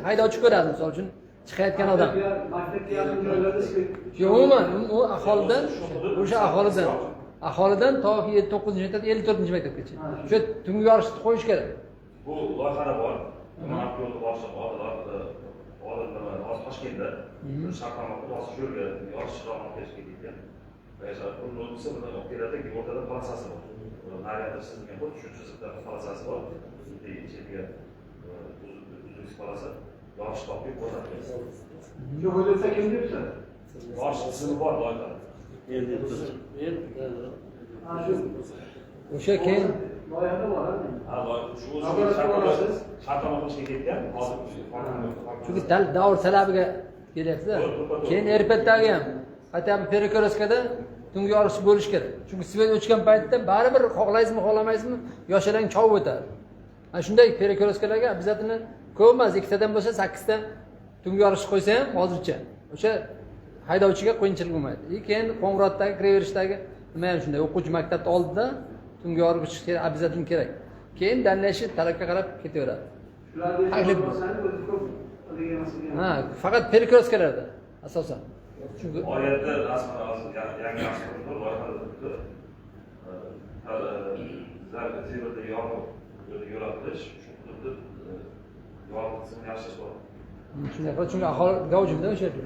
haydovchi ko'radi, misol uchun chiqayotgan odam. Maktabga yaqin joylarda yo'q, umuman u aholidan, o'sha aholidan toki 9-maktabdan 54-maktabgacha. O'sha tungi yorishni qo'yish kerak. Bu loyihada bor. Tuman yo'li boshliq hozir Toshkentda shartnoma qilib, hozir shu yerga yorish chiroqni olib kelish kerak ekan. Uni o'tsa, buni olib keladi, o'rtada polosasi bor. Nariyada chizilgan xuddi shu chiziqda polosasi bor. Chetiga uzluksiz polosa, yorish topib o'rnatib beradi. Shu hududda kim deputat? Yorish tizimi bor loyihada. Endi Men O'sha keyin loyihada bor. Ha, loyiha shu shartnoma qilishga ketgan. Hozir chunki davr talabiga kelyapti. Keyin Erpatdagi ham хотя бы перекресткада tungi yorug'chi bo'lishi kerak. Chunki svet o'chgan paytda baribir xohlaysizmi, xohlamaysizmi, yoshalang chovib o'tadi. Mana shunday перекресткаlarga обязательно ko'p emas, ikkitadan bo'lsa 8 ta tungi yorug'chi qo'ysa ham hozircha o'sha haydovchiga qiyinchilik bo'lmaydi. Keyin Qo'ng'irotdagi kiraverishdagi nima ham shunday, o'quvchi maktabni oldida tungi yorug'chi обязательно kerak. Keyin дальнейший talabga qarab ketaveradi. Ha, faqat перекресткаlarda asosan. Chunki oyatda rasman hozir yangi rasman loyihada turibdi. Zebrda yorug' yo'latish, shu hududda yorug' tizimini yaxshilash bor. Shunday qilib, chunki aholi gavjumda o'sha yerda.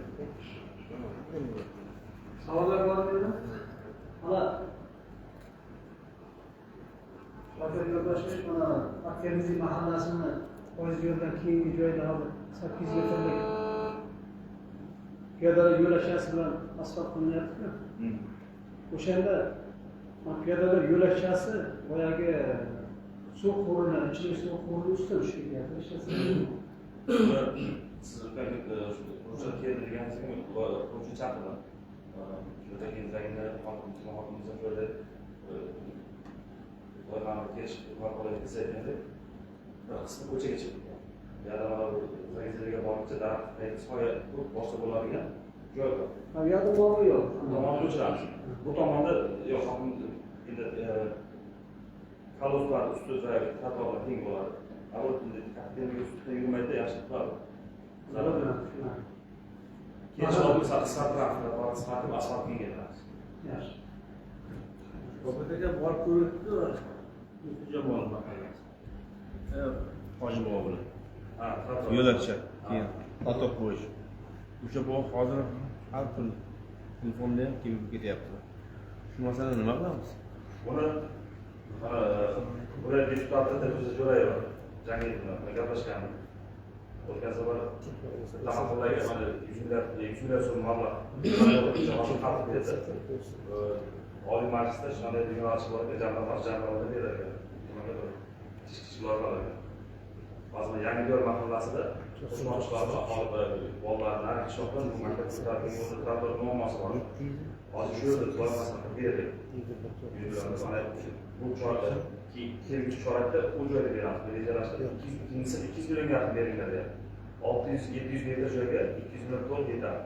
Savollar bormi? Mana Shavkat Yo'ldoshovich, mana Aqtermiziy mahallasini poyezd yo'ldan keyingi joyda hozir 800 metrlik piyodalar yo'lakchasi bilan asfalt qilinyapti-ku. O'shanda piyodalar yo'lakchasi boyagi suv quvurini, ichimlik suv quvurini ustidan tushib ketyapti. Siz o'tgan quruvchi keldi deganingizga quruvchi chaqirdim. O'tgan yilda hokim hokimimiz shu yerda loyihani kelishib desa aytganda bir qismi ko'chaga chiqib ketgan. Bu yerda mana bu zagizaga borguncha daraxt tagida soya ko'p boshqa bo'ladigan joy bor. Bu yerda muammo yo'q. Bu tomonni o'chiramiz. Bu tomonda yo'q, hokim endi koloslar usti va trotuarlar teng bo'ladi. Avval temir ustida yurmaydi, yaxshi turadi. Keyin qisqartiramiz, qisqartirib asfalt kengaytiramiz. Yaxshi. Bobataga borib ko'ribdi, Jamol mahallasi. Hoji bobo bilan. Ha, trotuar. Yo'lakcha, keyin patok qo'yish. O'sha bobo hozir har kun telefonda ham kelib ketyapti. Shu masalani nima qilamiz? Buni mana viloyat deputati Dilfuza Jo'rayeva Jangit bilan gaplashgandim. O'tgan safar mahallaga mana 100 milliard so'm mablag' xalq berdi. Oliy Majlisda shunday yo'nalish bor ekan, jamg'arma berar ekan. Nimagadir kichik loyihalarga. Hozir Yangidiyor mahallasida qo'shma qishloqda aholi bolalar nari qishloqdan bu maktabga o'tadigan yo'lda trotuar muammosi bor. Hozir shu yerda loyihasini qilib berdik. Mana bu kelgusi chorakda u joyga beramiz. Rejalashtirdik. 200 millionga yaqin beringlar deyapti. 600-700 metr joyga 200 million to'liq yetadi.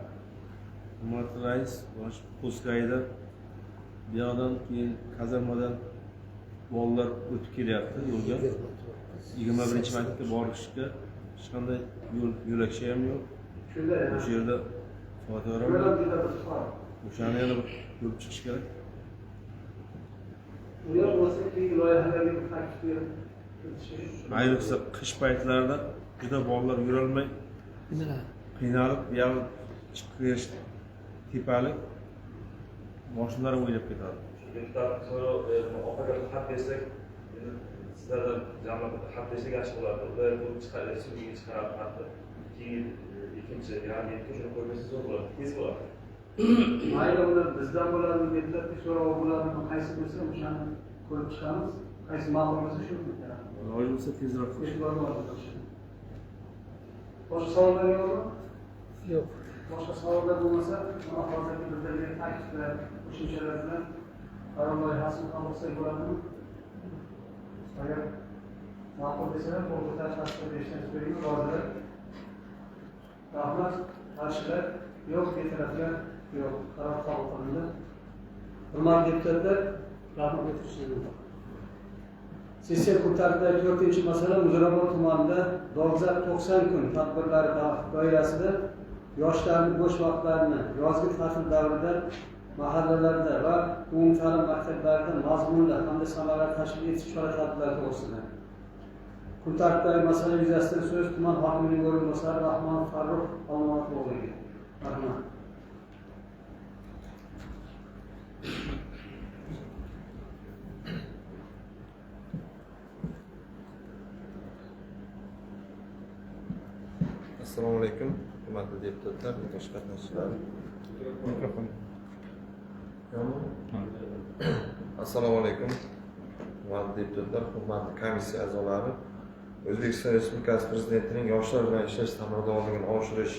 Hurmatli rais, bosh po'stkayda bu yoqdan keyin kazarmadan bolalar o'tib kelyapti yo'lga. 21-maktabga borishga hech qanday yo'l yo'lakcha ham yo'q. Shunday. O'sha yerda trotuar. O'shani yana bir ko'rib chiqish kerak. Ular bo'lsa keyingi loyihalarga bir taklif berib ayniqsa qish paytlarida juda bolalar yurolmay qiynalib, buyog'i chiqib kelish tepalik mashinalar o'ynab ketadi. Deputat so'rov opaga xat bersak, endi sizlardan jamlab xat bersak yaxshi bo'lardi. Ular bu chiqarib, suvga chiqarib xatni. Keyin ikkinchi yarim yetga shuni qo'yib bersa zo'r bo'ladi, tez bo'ladi. Mayli, ular bizdan bo'ladimi, deputatlik so'rovi bo'ladimi, qaysi bo'lsa o'shani ko'rib chiqamiz. Qaysi ma'qul bo'lsa shu. Iloji bo'lsa tezroq. Boshqa savollar yo'qmi? Yo'q. Boshqa savollar bo'lmasa, mana hozirgi bildirilgan takliflar, qo'shimchalar bilan qaror loyihasini qabul qilsak bo'ladimi? Agar ma'qul desalar, qo'l ko'tarish tasdiq berishdan so'rayman, rozilar. Rahmat, qarshilar yo'q, betaraflar yo'q. Qaror qabul qilindi. Hurmatli deputatlar, rahmat o'tirishingiz. Sessiya kun tartibidagi 4-masala Muzrabot tumanida dolzarb 90 kun tadbirlari doirasida yoshlarning bo'sh vaqtlarini yozgi ta'til davrida mahallalarda va umumta'lim maktablarida mazmunli hamda samarali tashkil etish chora-tadbirlari to'g'risida. Kun tartibidagi masala yuzasidan so'z tuman hokimining o'rinbosari Rahmonov Farruh Olmonov o'g'liga. Rahmat. Assalomu alaykum, hurmatli deputatlar, yig'ilish qatnashchilari. Mikrofon. Assalomu alaykum. Hurmatli deputatlar, hurmatli komissiya a'zolari. O'zbekiston Respublikasi Prezidentining yoshlar bilan ishlash samaradorligini oshirish,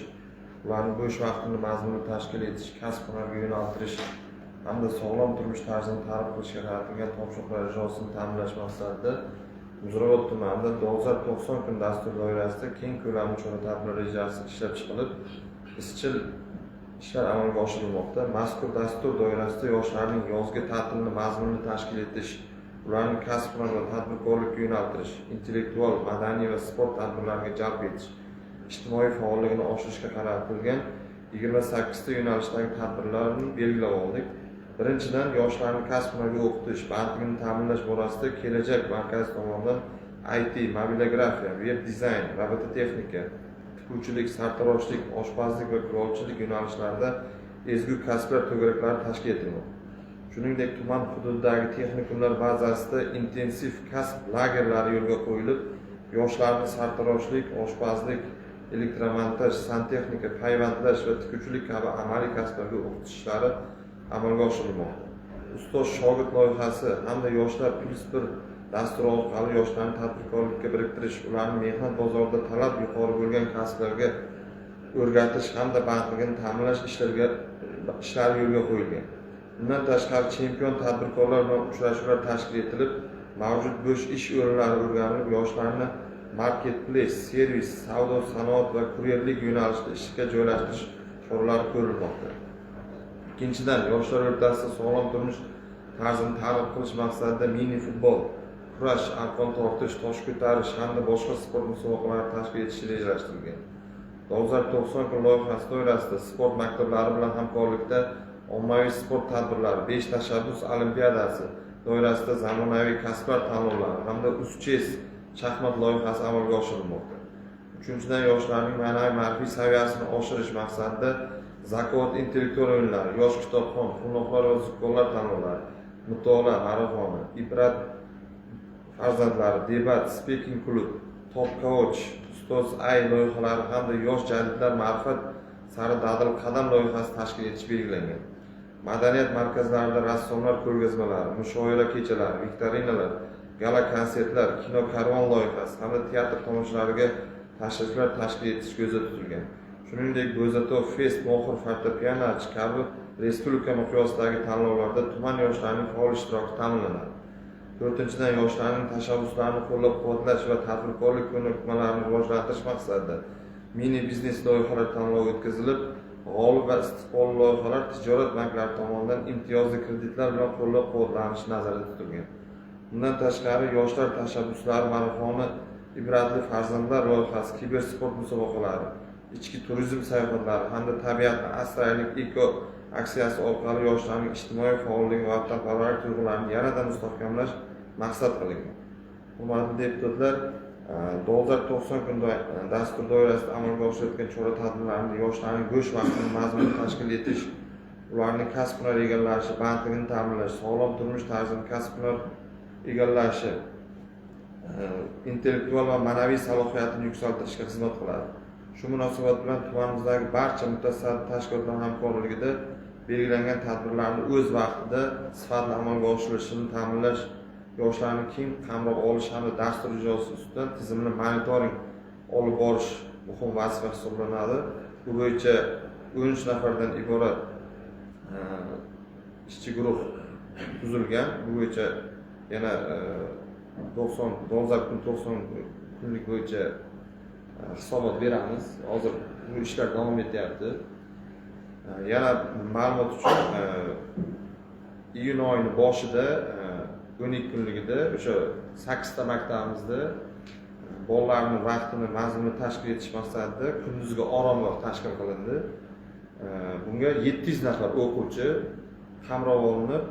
ularning bo'sh vaqtini mazmunli tashkil etish, kasb-hunarga yo'naltirish hamda sog'lom turmush tarzini targ'ib qilishga qaratilgan topshiriqlar ijrosini ta'minlash maqsadida Muzrabot tumanida dolzarb 90 kun dasturi doirasida keng ko'lamli chora-tadbirlar rejasi ishlab chiqilib, izchil ishlar amalga oshirilmoqda. Mazkur dastur doirasida yoshlarning yozgi ta'tilini mazmunli tashkil etish, ularni kasb-hunar va tadbirkorlikka yo'naltirish, intellektual, madaniy va sport tadbirlariga jalb etish, ijtimoiy faolligini oshirishga qaratilgan 28 ta yo'nalishdagi tadbirlarni belgilab oldik. Birinchidan, yoshlarni kasb-hunarga o'qitish, bandligini ta'minlash borasida Kelajak markazi tomonidan IT, mobilografiya, veb dizayn, robototexnika, tikuvchilik, sartaroshlik, oshpazlik va kulolchilik yo'nalishlarida ezgu kasblar to'garaklari tashkil etilmoqda. Shuningdek, tuman hududidagi texnikumlar bazasida intensiv kasb lagerlari yo'lga qo'yilib, yoshlarni sartaroshlik, oshpazlik, elektromontaj, santexnika, payvandlash va tikuvchilik kabi amaliy kasblarga o'qitish ishlari amalga oshirilmoqda. Ustoz shogird loyihasi hamda Yoshlar +1 dasturi orqali yoshlarni tadbirkorlikka biriktirish, ularni mehnat bozorida talab yuqori bo'lgan kasblarga o'rgatish hamda bandligini ta'minlash ishlari yo'lga qo'yilgan. Bundan tashqari, chempion tadbirkorlar bilan uchrashuvlar tashkil etilib, mavjud bo'sh ish o'rinlari o'rganilib, yoshlarni marketplace, servis, savdo, sanoat va kuryerlik yo'nalishida ishga joylashtirish choralari ko'rilmoqda. Ikkinchidan, yoshlar o'rtasida sog'lom turmush tarzini targ'ib qilish maqsadida mini futbol, kurash, arqon tortish, tosh ko'tarish hamda boshqa sport musobaqalari tashkil etish rejalashtirilgan. Dolzarb 90 kun loyihasi doirasida sport maktablari bilan hamkorlikda ommaviy sport tadbirlari, 5 tashabbus olimpiadasi doirasida zamonaviy kasblar tanlovlari hamda UzChess shaxmat loyihasi amalga oshirilmoqda. Uchinchidan, yoshlarning ma'naviy ma'rifiy saviyasini oshirish maqsadida Zakovat intellektual o'yinlari, yosh kitobxon, quvnoqlar va zukkolar tanlovlari, mutolaa marafoni, ibrat farzandlari, debat, speaking klub, top coach, ustoz ay loyihalari hamda yosh jadidlar ma'rifat sari dadil qadam loyihasi tashkil etish belgilangan. Madaniyat markazlarida rassomlar ko'rgazmalari, mushoira kechalari, viktorinalar, gala konsertlar, kino karvon loyihasi hamda teatr tomoshalariga tashriflar tashkil etish ko'zda tutilgan. Shuningdek, Bo'zatov Fest mohir fortepianochi kabi respublika miqyosidagi tanlovlarda tuman yoshlarining faol ishtiroki ta'minlanadi. To'rtinchidan, yoshlarning tashabbuslarini qo'llab-quvvatlash va tadbirkorlik ko'nikmalarini rivojlantirish maqsadida mini biznes loyihalar tanlovi o'tkazilib, g'olib va istiqbolli loyihalar tijorat banklari tomonidan imtiyozli kreditlar bilan qo'llab-quvvatlanishi nazarda tutilgan. Bundan tashqari, yoshlar tashabbuslari marafoni, ibratli farzandlar loyihasi, kibersport musobaqalari, ichki turizm sayohatlari hamda tabiatni asraylik eko aksiyasi orqali yoshlarning ijtimoiy faolligi va vatanparvarlik tuyg'ularini yanada mustahkamlash maqsad qilingan. Hurmatli deputatlar, dolzarb 90 kun dastur doirasida amalga oshirilayotgan chora-tadbirlarni yoshlarning bo'sh vaqtini mazmunli tashkil etish, ularning kasb-hunar egallashi, bandligini ta'minlash, sog'lom turmush tarzini kasb-hunar egallashi, intellektual va ma'naviy salohiyatini yuksaltirishga xizmat qiladi. Shu munosabat bilan tumanimizdagi barcha mutasaddi tashkilotlar hamkorligida belgilangan tadbirlarni o'z vaqtida sifatli amalga oshirilishini ta'minlash, yoshlarni keng qamrab olish hamda dastur ijrosi ustidan tizimli monitoring olib borish muhim vazifa hisoblanadi. Bu bo'yicha 13 nafardan iborat ishchi guruh tuzilgan. Bu bo'yicha yana 90 dolzarb kun 90 kunlik bo'yicha hisobot beramiz. Hozir bu ishlar davom etyapti. Yana ma'lumot uchun iyun oyining boshida 12 kunligida o'sha 8 ta maktabimizda bolalarning vaqtini mazmunli tashkil etish maqsadida kunduzgi oromgoh tashkil qilindi. Bunga 700 nafar o'quvchi qamrab olinib,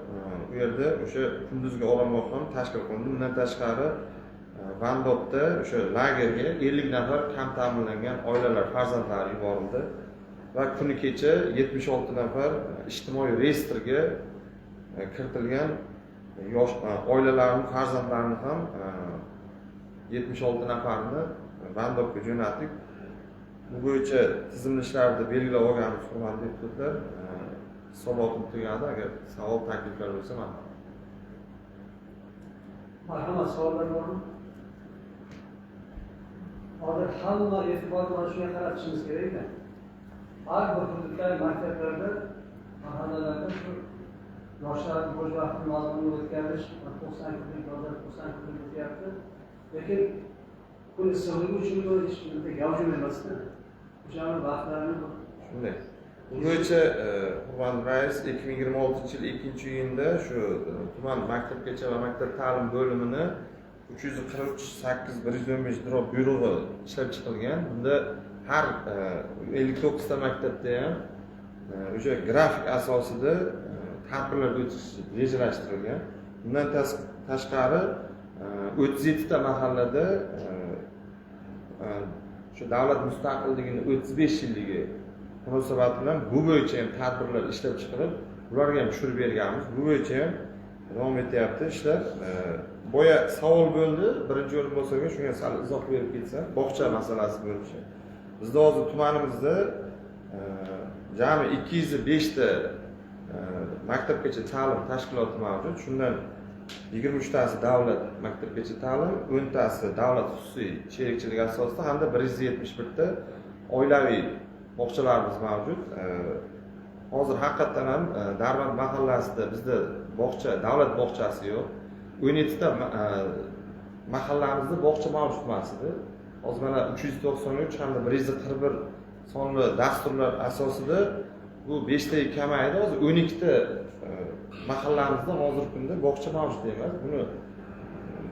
u yerda o'sha kunduzgi oromgoh ham tashkil qilindi. Bundan tashqari Vandobda o'sha lagerga 50 nafar kam ta'minlangan oilalar farzandlari yuborildi va kuni kecha 76 nafar ijtimoiy reyestrga kiritilgan yosh oilalarning farzandlarini ham 76 nafarni Vandobga jo'natdik. Bu bo'yicha tizimli ishlarni belgilab olganmiz, hurmatli deputatlar. Hisobotim tugadi. Agar savol, takliflar bo'lsa, marhamat. Marhamat, savollar bormi? Hozir hamma e'tibor mana shunga qaratishimiz kerakda. Har bir hududdagi maktablarda, mahallalarda shu yoshlarni bo'sh vaqtini mazmunli o'tkazish 90 kunlik, hozir 90 kunlik o'tyapti. Lekin kun issiqligi uchun bu hech bitta gavjum emasda. O'shani vaqtlarini shunday. Bu bo'yicha hurmatli rais 2026-yil 2-iyunda shu tuman maktabgacha va maktab ta'lim bo'limini 343/8/115 buyrug'i ishlab chiqilgan. Bunda har 59 ta maktabda ham o'sha grafik asosida tadbirlar o'tish rejalashtirilgan. Bundan tashqari 37 ta mahallada shu davlat mustaqilligining 35 yilligi munosabati bilan bu bo'yicha ham tadbirlar ishlab chiqilib, ularga ham tushirib berganmiz. Bu bo'yicha ham davom etyapti ishlar. Boya savol bo'ldi, birinchi o'rinbosarga shunga sal izoh berib ketsam, bog'cha masalasi bo'yicha. Bizda hozir tumanimizda jami 205 ta maktabgacha ta'lim tashkiloti mavjud. Shundan 23 tasi davlat maktabgacha ta'lim, 10 tasi davlat xususiy sherikchilik asosida hamda 171 ta oilaviy bog'chalarimiz mavjud. Hozir haqiqatdan ham Darband mahallasida bizda bog'cha, davlat bog'chasi yo'q. 17 ta mahallamizda bog'cha mavjud emas edi. Hozir mana 393 hamda 141 sonli dasturlar asosida bu 5 taga kamaydi. Hozir 12 ta mahallamizda hozirgi kunda bog'cha mavjud emas. Buni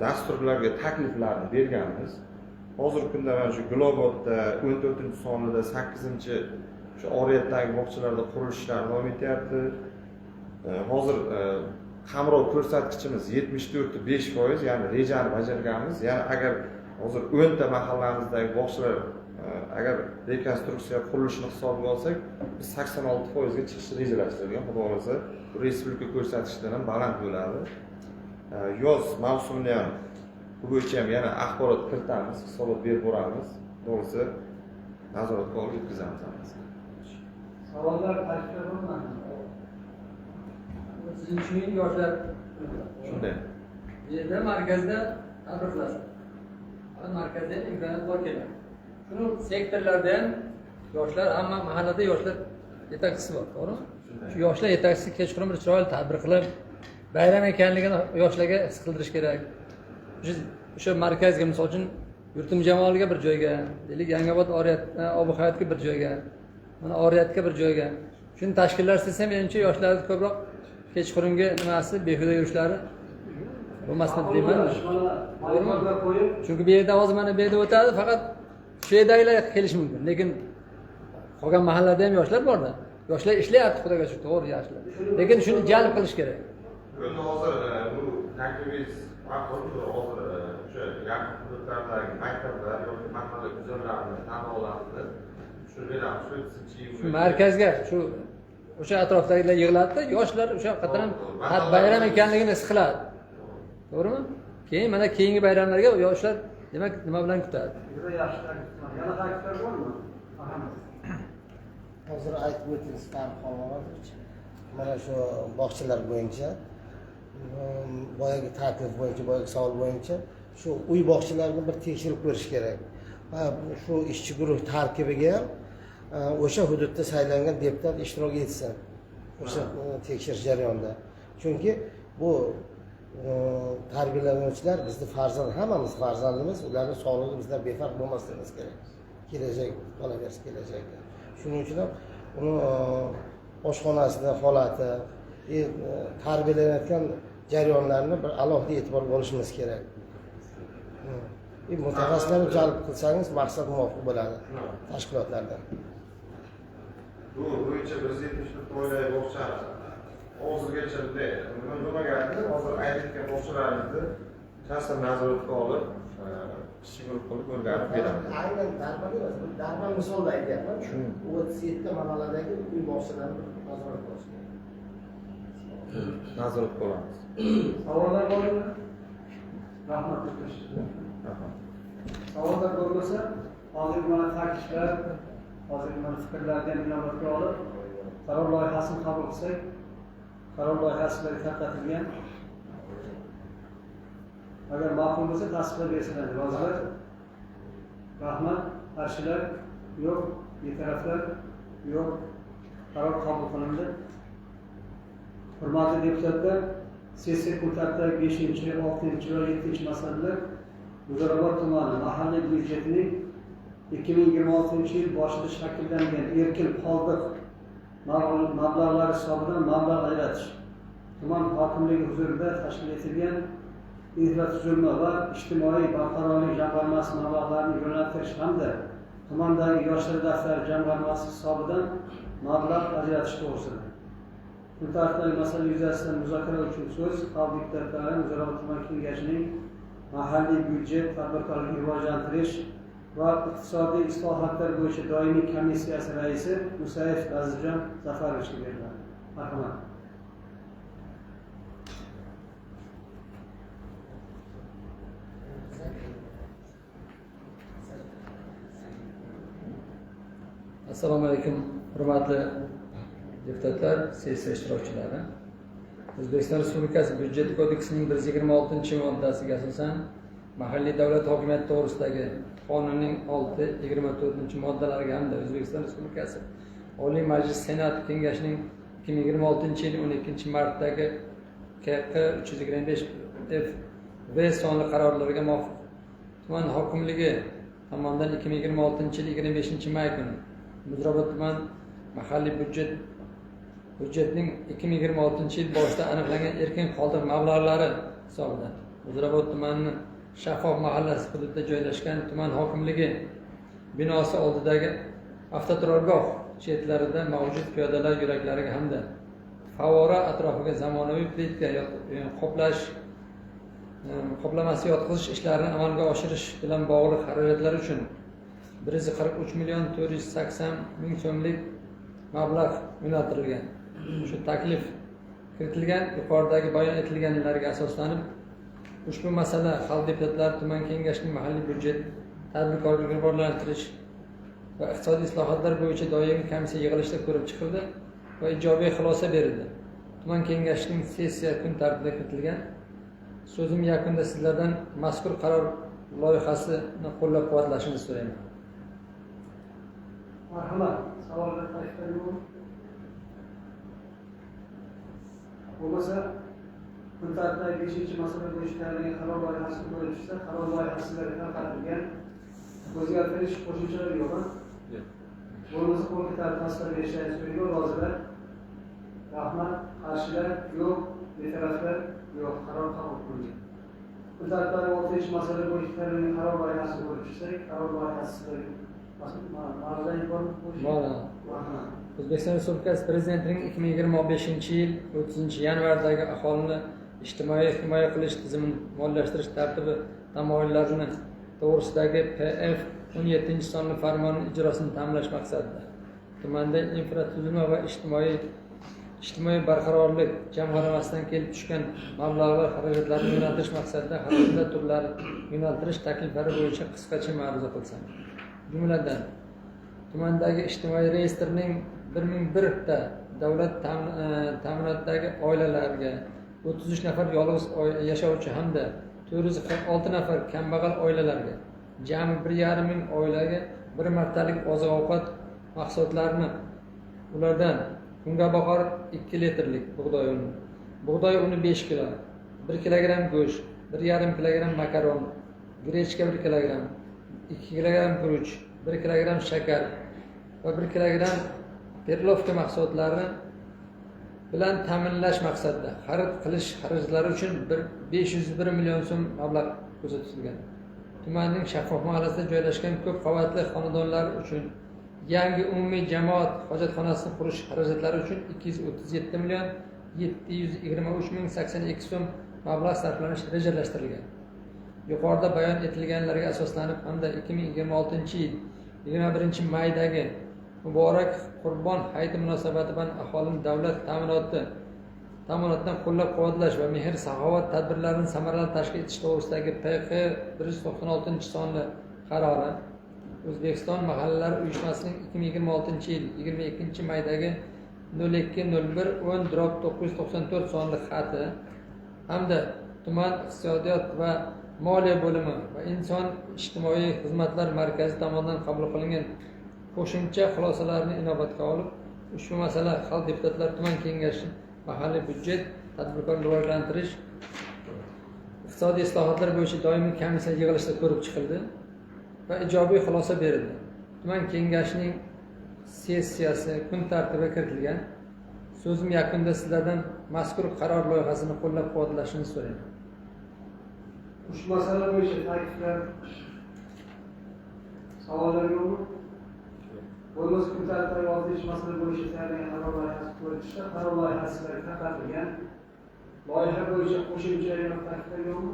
dasturlarga takliflarni berganmiz. Hozirgi kunda mana shu Gulobodda 14-sonlida 8-chi shu Oriyatdagi bog'chalarda qurilishlar davom etyapti. Hozir qamrov ko'rsatkichimiz 74.5%, ya'ni rejani bajarganmiz. Ya'ni agar hozir 10 ta mahallamizdagi bog'chalar agar rekonstruksiya qurilishini hisobga olsak, biz 86% ga chiqishi rejalashtirilgan. Xudo xohlasa, bu respublika ko'rsatkichidan ham baland bo'ladi. Yoz mavsumini ham bu bo'yicha ham yana axborot kiritamiz, hisobot berib boramiz. To'g'risi nazoratga olib o'tkazamiz hammasini. Savollar, takliflar bormi? 30-iyun yoshlar shunday. Bu yerda markazda tadbir qilasiz. Markazda ham imkoniyat bor keladi. Shuni sektorlarda ham yoshlar, hamma mahallada yoshlar yetakchisi bor, to'g'rimi? Shu yoshlar yetakchisi kechqurun bir chiroyli tadbir qilib, bayram ekanligini yoshlarga his qildirish kerak. O'sha markazga, misol uchun, Yurtim Jamoliga bir joyga, deylik, Yangiobod Oriyat, Obuhayotga bir joyga, mana Oriyatga bir joyga. Shuni tashkillashtirsa, menimcha yoshlarni ko'proq kechqurungi nimasi behuda yurishlari bo'lmasmi deyman. Chunki bu yerda hozir mana bu yerda o'tadi, faqat shu yerdagilar kelishi mumkin, lekin qolgan mahallada ham yoshlar borda. Yoshlar ishlayapti, Xudoga shukr, to'g'ri yoshlar. Lekin shuni jalb qilish kerak. Endi hozir bu taklifingiz ma'qul. Hozir o'sha yaqin hududlardagi maktablar yoki mahalla guzarlarini tanlovlarini tushirib beramiz. Shu markazga shu o'sha atrofdagilar yig'iladi, yoshlar o'sha qatran bayram ekanligini his qiladi. To'g'rimi? Keyin mana keyingi bayramlarga yoshlar demak nima bilan kutadi? Juda yaxshi takliflar. Yana takliflar bormi? Hozir aytib o'tdingiz, Farruh Xolmurodovich. Mana shu bog'chalar bo'yicha, boyagi taklif bo'yicha, boyagi savol bo'yicha shu uy bog'chalarini bir tekshirib ko'rish kerak. Va shu ishchi guruh tarkibiga ham o'sha hududda saylangan deputat ishtirok etsin o'sha tekshirish jarayonida. Chunki bu tarbiyalanuvchilar bizni farzand, hammamiz farzandimiz, ularning sog'lig'i bizlar befarq bo'lmasligimiz kerak. Kelajak qolaversa kelajakda. Shuning uchun ham uni oshxonasida holati, tarbiyalanayotgan jarayonlarni bir alohida e'tiborga olishimiz kerak. Mutaxassislarni jalb qilsangiz maqsad muvofiq bo'ladi tashkilotlardan. Bu bo'yicha 174 oilaviy bog'cha hozirgacha bunday nima bo'lmagandi. Hozir aytayotgan bog'chalarimizni shaxsan nazoratga olib, ishchi guruh qilib o'rganib beramiz. Aynan Darband emas, bu Darband misolida aytyapman. 37 mahalladagi uy bog'chalarini nazorat qilish kerak. Nazorat qilamiz. Savollar bormi? Rahmat. Rahmat. Savollar bo'lmasa, hozirgi mana takliflar, hozirgi mana fikrlarni ham inobatga olib, Qaror loyihasini qabul qilsak, qaror loyihasi sizlarga tarqatilgan. Agar ma'qul bo'lsa, tasdiqlab bersinlar. Rozilar? Rahmat. Qarshilar? Yo'q. Betaraflar? Yo'q. Qaror qabul qilindi. Hurmatli deputatlar, sessiya kun tartibidagi 5-chi, 6-chi va 7-chi masalalar Muzrabot tumani mahalliy byudjetining 2026-yil boshida shakllangan erkin qoldiq mablag'lari hisobidan mablag' ajratish, tuman hokimligi huzurida tashkil etilgan infratuzilma va ijtimoiy barqarorlik jamg'armasi mablag'larini yo'naltirish hamda tumandagi yoshlar daftari jamg'armasi hisobidan mablag' ajratish to'g'risida. Kun tartibidagi masala yuzasidan muzokara uchun so'z xalq deputatlari Muzrabot tuman kengashining mahalliy byudjet, tadbirkorlikni rivojlantirish va iqtisodiy islohotlar bo'yicha doimiy komissiyasi raisi Musayev Azizjon Zafarovichga beriladi. Marhamat. Assalomu alaykum, hurmatli deputatlar, sessiya ishtirokchilari. O'zbekiston Respublikasi Byudjet kodeksining 126-moddasiga asosan mahalliy davlat hokimiyati to'g'risidagi qonunning 6, 24-moddalariga hamda O'zbekiston Respublikasi Oliy Majlis Senati Kengashining 2026-yil 12-martdagi KQ 325 FV sonli qarorlariga muvofiq tuman hokimligi tomonidan 2026-yil 25-may kuni Muzrabot tuman mahalliy byudjetning 2026-yil boshida aniqlangan erkin qoldiq mablag'lari hisobidan Muzrabot tumanining Shaffof mahallasi hududida joylashgan tuman hokimligi binosi oldidagi avtoturargoh chetlarida mavjud piyodalar yo'laklariga hamda favvora atrofiga zamonaviy plitka qoplamasi yotqizish ishlarini amalga oshirish bilan bog'liq xarajatlar uchun 143 million 480 ming so'mlik mablag' yo'naltirilgan. Shu taklif kiritilgan yuqoridagi bayon etilganlarga asoslanib ushbu masala xalq deputatlari tuman kengashining mahalliy byudjet, tadbirkorlikni rivojlantirish va iqtisodiy islohotlar bo'yicha doimiy komissiya yig'ilishida ko'rib chiqildi va ijobiy xulosa berildi. Tuman kengashining sessiya kun tartibiga kiritilgan. So'zim yakunida sizlardan mazkur qaror loyihasini qo'llab-quvvatlashingizni so'rayman. Marhamat, savollar takliflar yo'qmi? Bo'lmasa, kun tartibidagi 5-masala bo'yicha tayyorlangan qaror loyihasini ko'rib chiqsa, qaror loyihasi sizlarga tarqatilgan. O'zgartirish, qo'shimchalar yo'qmi? Yo'q. Bo'lmasa, qo'l ko'tarib tasdiq berishlarini so'rayman. Rozilar? Rahmat. Qarshilar? Yo'q. Betaraflar? Yo'q. Qaror qabul qilingan. Kun tartibidagi 6-masala bo'yicha tayyorlangan qaror loyihasini ko'rib chiqsak, qaror loyihasi sizlarga Bor. O'zbekiston Respublikasi Prezidentining 2025-yil 30-yanvardagi aholini ijtimoiy himoya qilish tizimini moliyalashtirish tartibi tamoyillarini to'g'risidagi PF 17 sonli farmonining ijrosini ta'minlash maqsadida tumanda infratuzilma va ijtimoiy barqarorlik jamg'armasidan kelib tushgan mablag'lar xarajatlarini yo'naltirish maqsadida xarajatlar turlari yo'naltirish takliflari bo'yicha qisqacha ma'ruza qilsam. Jumladan, tumandagi ijtimoiy reyestrning 1001 ta davlat ta'minotidagi oilalarga 33 nafar yolg'iz yashovchi hamda 446 nafar kambag'al oilalarga jami 1,5 ming oilaga bir martalik oziq-ovqat mahsulotlarini, ulardan kungaboqar 2 litrlik bug'doy uni 5 kilo, 1 kilogramm go'sht, 1,5 kilogramm makaron, grechka 1 kilogramm, 2 kilogramm guruch, 1 kilogramm shakar va 1 kilogramm perlovka mahsulotlari bilan ta'minlash maqsadida xarid qilish xarajatlari uchun 501 million so'm mablag' ko'zda tutilgan. Tumanning Shaffof mahallasida joylashgan ko'p qavatli xonadonlar uchun yangi umumiy jamoat hojatxonasini qurish xarajatlari uchun 237 million 723 ming 82 so'm mablag' sarflanish rejalashtirilgan. Yuqorida bayon etilganlarga asoslanib hamda 2026-yil 21-maydagi muborak Qurbon hayiti munosabati bilan aholini davlat ta'minotidan qo'llab-quvvatlash va mehr-saxovat tadbirlarini samarali tashkil etish to'g'risidagi PQ 196-sonli qarori, O'zbekiston mahallalari uyushmasining 2026-yil 22-maydagi 020110/994 sonli xati hamda tuman iqtisodiyot va moliya bo'limi va inson ijtimoiy xizmatlar markazi tomonidan qabul qilingan qo'shimcha xulosalarni inobatga olib, ushbu masala xalq deputatlari tuman kengashi mahalliy byudjet, tadbirkorlik rivojlantirish, iqtisodiy islohotlar bo'yicha doimiy komissiya yig'ilishida ko'rib chiqildi va ijobiy xulosa berildi. Tuman kengashining sessiyasi kun tartibiga kiritilgan. So'zim yakunida sizlardan mazkur qaror loyihasini qo'llab-quvvatlashni so'rayman. Ushbu masala bo'yicha takliflar, savollar yo'qmi? Bo'lmasa kun tartibidagi 6 masala bo'yicha tayyorlangan qaror loyihasi ko'rib chiqildi. Qaror loyihasi sizlarga tarqatilgan. Loyiha bo'yicha qo'shimcha yoki takliflar yo'qmi?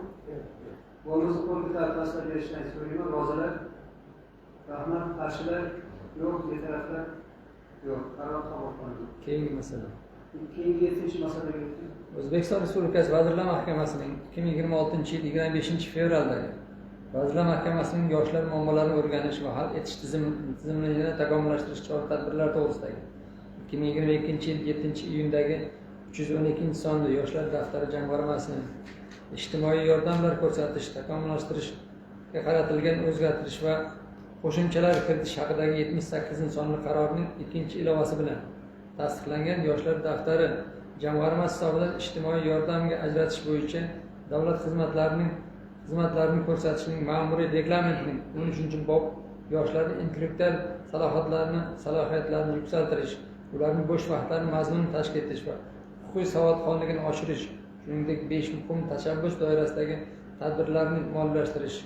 Bo'lmasa qo'l ko'tarib tasdiq berishni so'rayman. Rozilar? Rahmat. Qarshilar? Yo'q. Betaraflar? Yo'q. Qaror qabul qilindi. Keyingi masala. Keyingi 7 masalaga o'tdik. O'zbekiston Respublikasi Vazirlar Mahkamasining 2026-yil 25 fevraldagi Vazirlar Mahkamasining yoshlar muammolarini o'rganish va hal etish tizimini yana takomillashtirish chora-tadbirlari to'g'risidagi 2022-yil 7 iyundagi 312 sonli Yoshlar daftari jamg'armasining ijtimoiy yordamlar ko'rsatish takomillashtirishga qaratilgan o'zgartirish va qo'shimchalar kiritish haqidagi 78 sonli qarorining ikkinchi ilovasi bilan tasdiqlangan Yoshlar daftari jamg'armasi hisobidan ijtimoiy yordamga ajratish bo'yicha davlat xizmatlarini ko'rsatishning ma'muriy reglamentining 13-bob yoshlarning intellektual salohiyatlarini yuksaltirish, ularning bo'sh vaqtlarini mazmunli tashkil etish va huquqiy savodxonligini oshirish, shuningdek besh muhim tashabbus doirasidagi tadbirlarni moliyalashtirish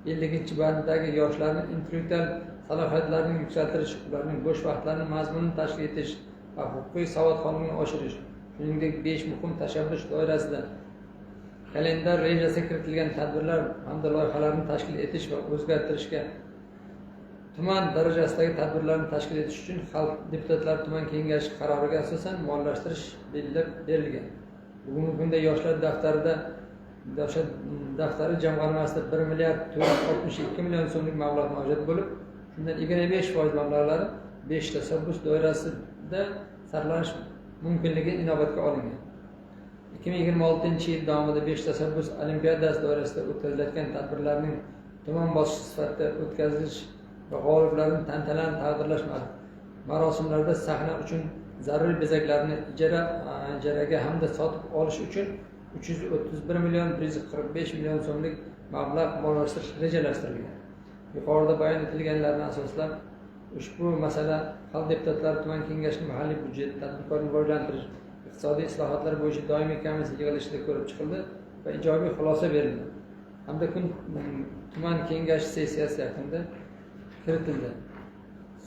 50-bandidagi yoshlarning intellektual salohiyatlarini yuksaltirish, ularning bo'sh vaqtlarini mazmunli tashkil etish va huquqiy savodxonligini oshirish, shuningdek besh muhim tashabbus doirasida kalendar rejasiga kiritilgan tadbirlar hamda loyihalarni tashkil etish va o'zgartirishga tuman darajasidagi tadbirlarni tashkil etish uchun xalq deputatlari tuman kengashi qaroriga asosan moliyalashtirish belgilab berilgan. Bugungi kunda Yoshlar daftari jamg'armasida 1 milliard 462 million so'mlik mablag' mavjud bo'lib, shundan 25% mablag'lari besh tashabbus doirasida sarflanish mumkinligi inobatga olingan. 2026 yil davomida besh tashabbus olimpiadasi doirasida o'tkazilayotgan tadbirlarning tuman bosqichi sifatida o'tkazilish va g'oliblarni tantanali taqdirlash marosimlarida sahna uchun zarur bezaklarni ijaraga hamda sotib olish uchun 331 million 145 million so'mlik mablag' moliyalashtirish rejalashtirilgan. Yuqorida bayon etilganlarni asoslab, ushbu masala xalq deputatlari tuman kengashining mahalliy byudjet, tadbirkorlikni rivojlantirish, iqtisodiy islohotlar bo'yicha doimiy komissiya yig'ilishida ko'rib chiqildi va ijobiy xulosa berildi hamda kun tuman kengashi sessiyasi yakunida kiritildi.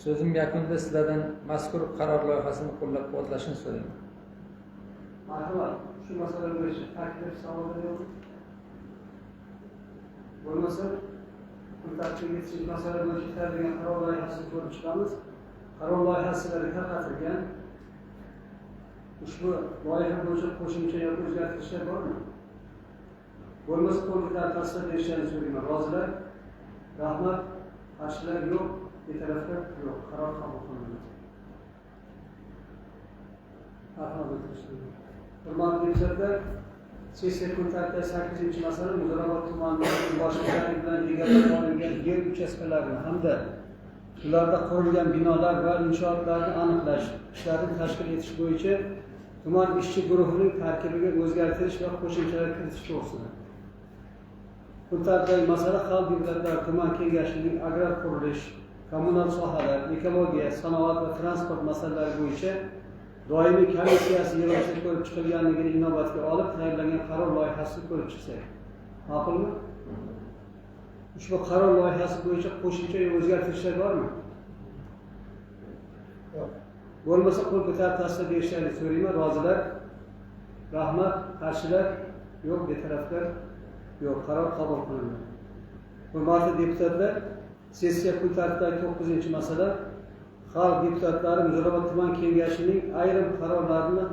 So'zim yakunida sizlardan mazkur qaror loyihasini qo'llab quvvatlashni so'rayman. Marhamat, shu masala bo'yicha taklif, savollar yo'qmi? Bo'lmasa kun tartibiga 7 masala bo'yicha tayyorlangan qaror loyihasini ko'rib chiqamiz. Qaror loyihasi sizlarga tarqatilgan. Ushbu loyiha bo'yicha qo'shimcha yoki o'zgartirishlar bormi? Bo'lmasa qo'l ko'tarib tasdiq berishlarini so'rayman. Rozilar? Rahmat. Qarshilar yo'q, betaraflar yo'q. Qaror qabul qilindi. Marhamat, o'tirishlar. Hurmatli deputatlar, sessiya kun tartibida sakkizinchi masala Muzrabot tumanida boshqalarlik bilan egallab olingan yer uchastkalarini hamda ularda qurilgan binolar va inshootlarni aniqlash ishlarini tashkil etish bo'yicha tuman ishchi guruhining tarkibiga o'zgartirish va qo'shimchalar kiritish to'g'risida. Kun tartibidagi masala xalq deputatlari tuman kengashining agrar qurilish, kommunal sohalar, ekologiya, sanoat va transport masalalari bo'yicha doimiy komissiyasi yig'ilishida ko'rib chiqilganligini inobatga olib tayyorlangan qaror loyihasini ko'rib chiqsak, ma'qulmi? Ushbu qaror loyihasi bo'yicha qo'shimcha o'zgartirishlar bormi? Yo'q. Bo'lmasa qo'l ko'tarib tasdiq berishlarini so'rayman. Rozilar? Rahmat. Qarshilar yo'q, betaraflar yo'q. Qaror qabul qilindi. Hurmatli deputatlar, sessiya kun tartibidagi to'qqizinchi masala xalq deputatlari Muzrabot tuman kengashining ayrim qarorlarini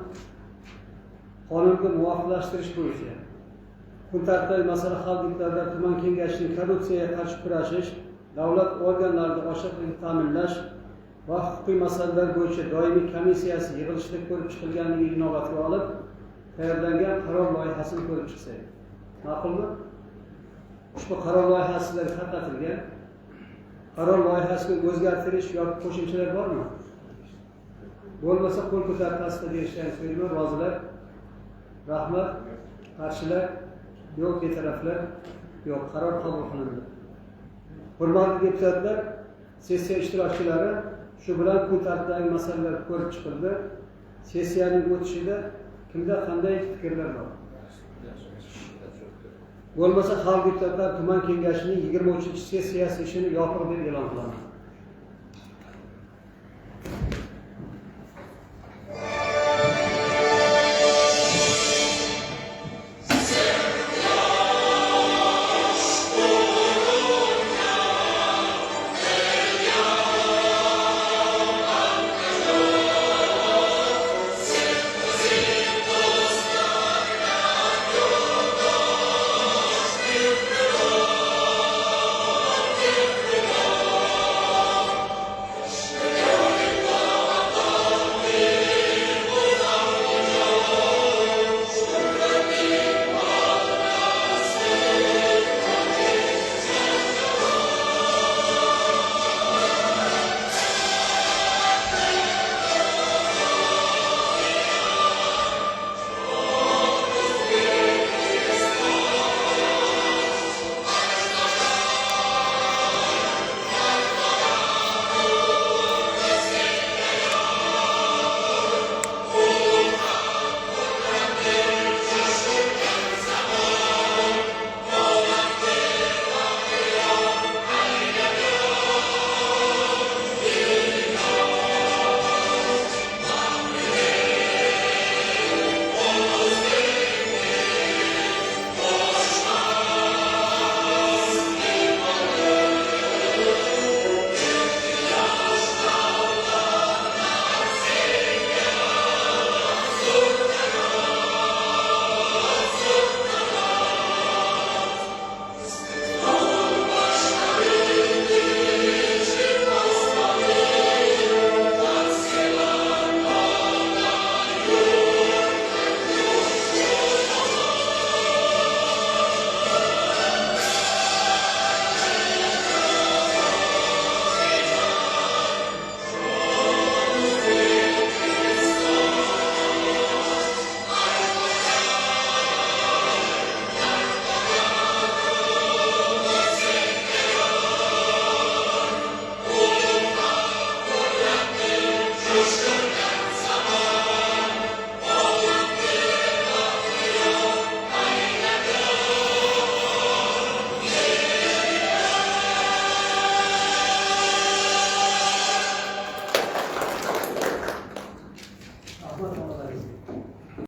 qonunga muvofiqlashtirish bo'yicha. Kun tartibidagi masala xalq deputatlari tuman kengashining korrupsiyaga qarshi kurashish davlat organlarida ochiqlikni ta'minlash va huquqiy masalalar bo'yicha doimiy komissiyasi yig'ilishida ko'rib chiqilganligi inobatga olib tayyorlangan qaror loyihasini ko'rib chiqsak. Ma'qulmi? Ushbu qaror loyihasi sizlarga tarqatilgan. Qaror loyihasiga o'zgartirish yoki qo'shimchalar bormi? Bo'lmasa qo'l ko'tarib tasdiq berishlarini so'rayman. Rozilar? Rahmat. Qarshilar? Yo'q, betaraflar? Yo'q. Qaror qabul qilindi. Hurmatli deputatlar, sessiya ishtirokchilari, shu bilan kun tartibidagi masalalar ko'rib chiqildi. Sessiyaning o'tishida kimda qanday fikrlar bor? Bo'lmasa, Xalq deputatlar tuman kengashining 23-sessiyasi ishini yopiq deb e'lon qilaman.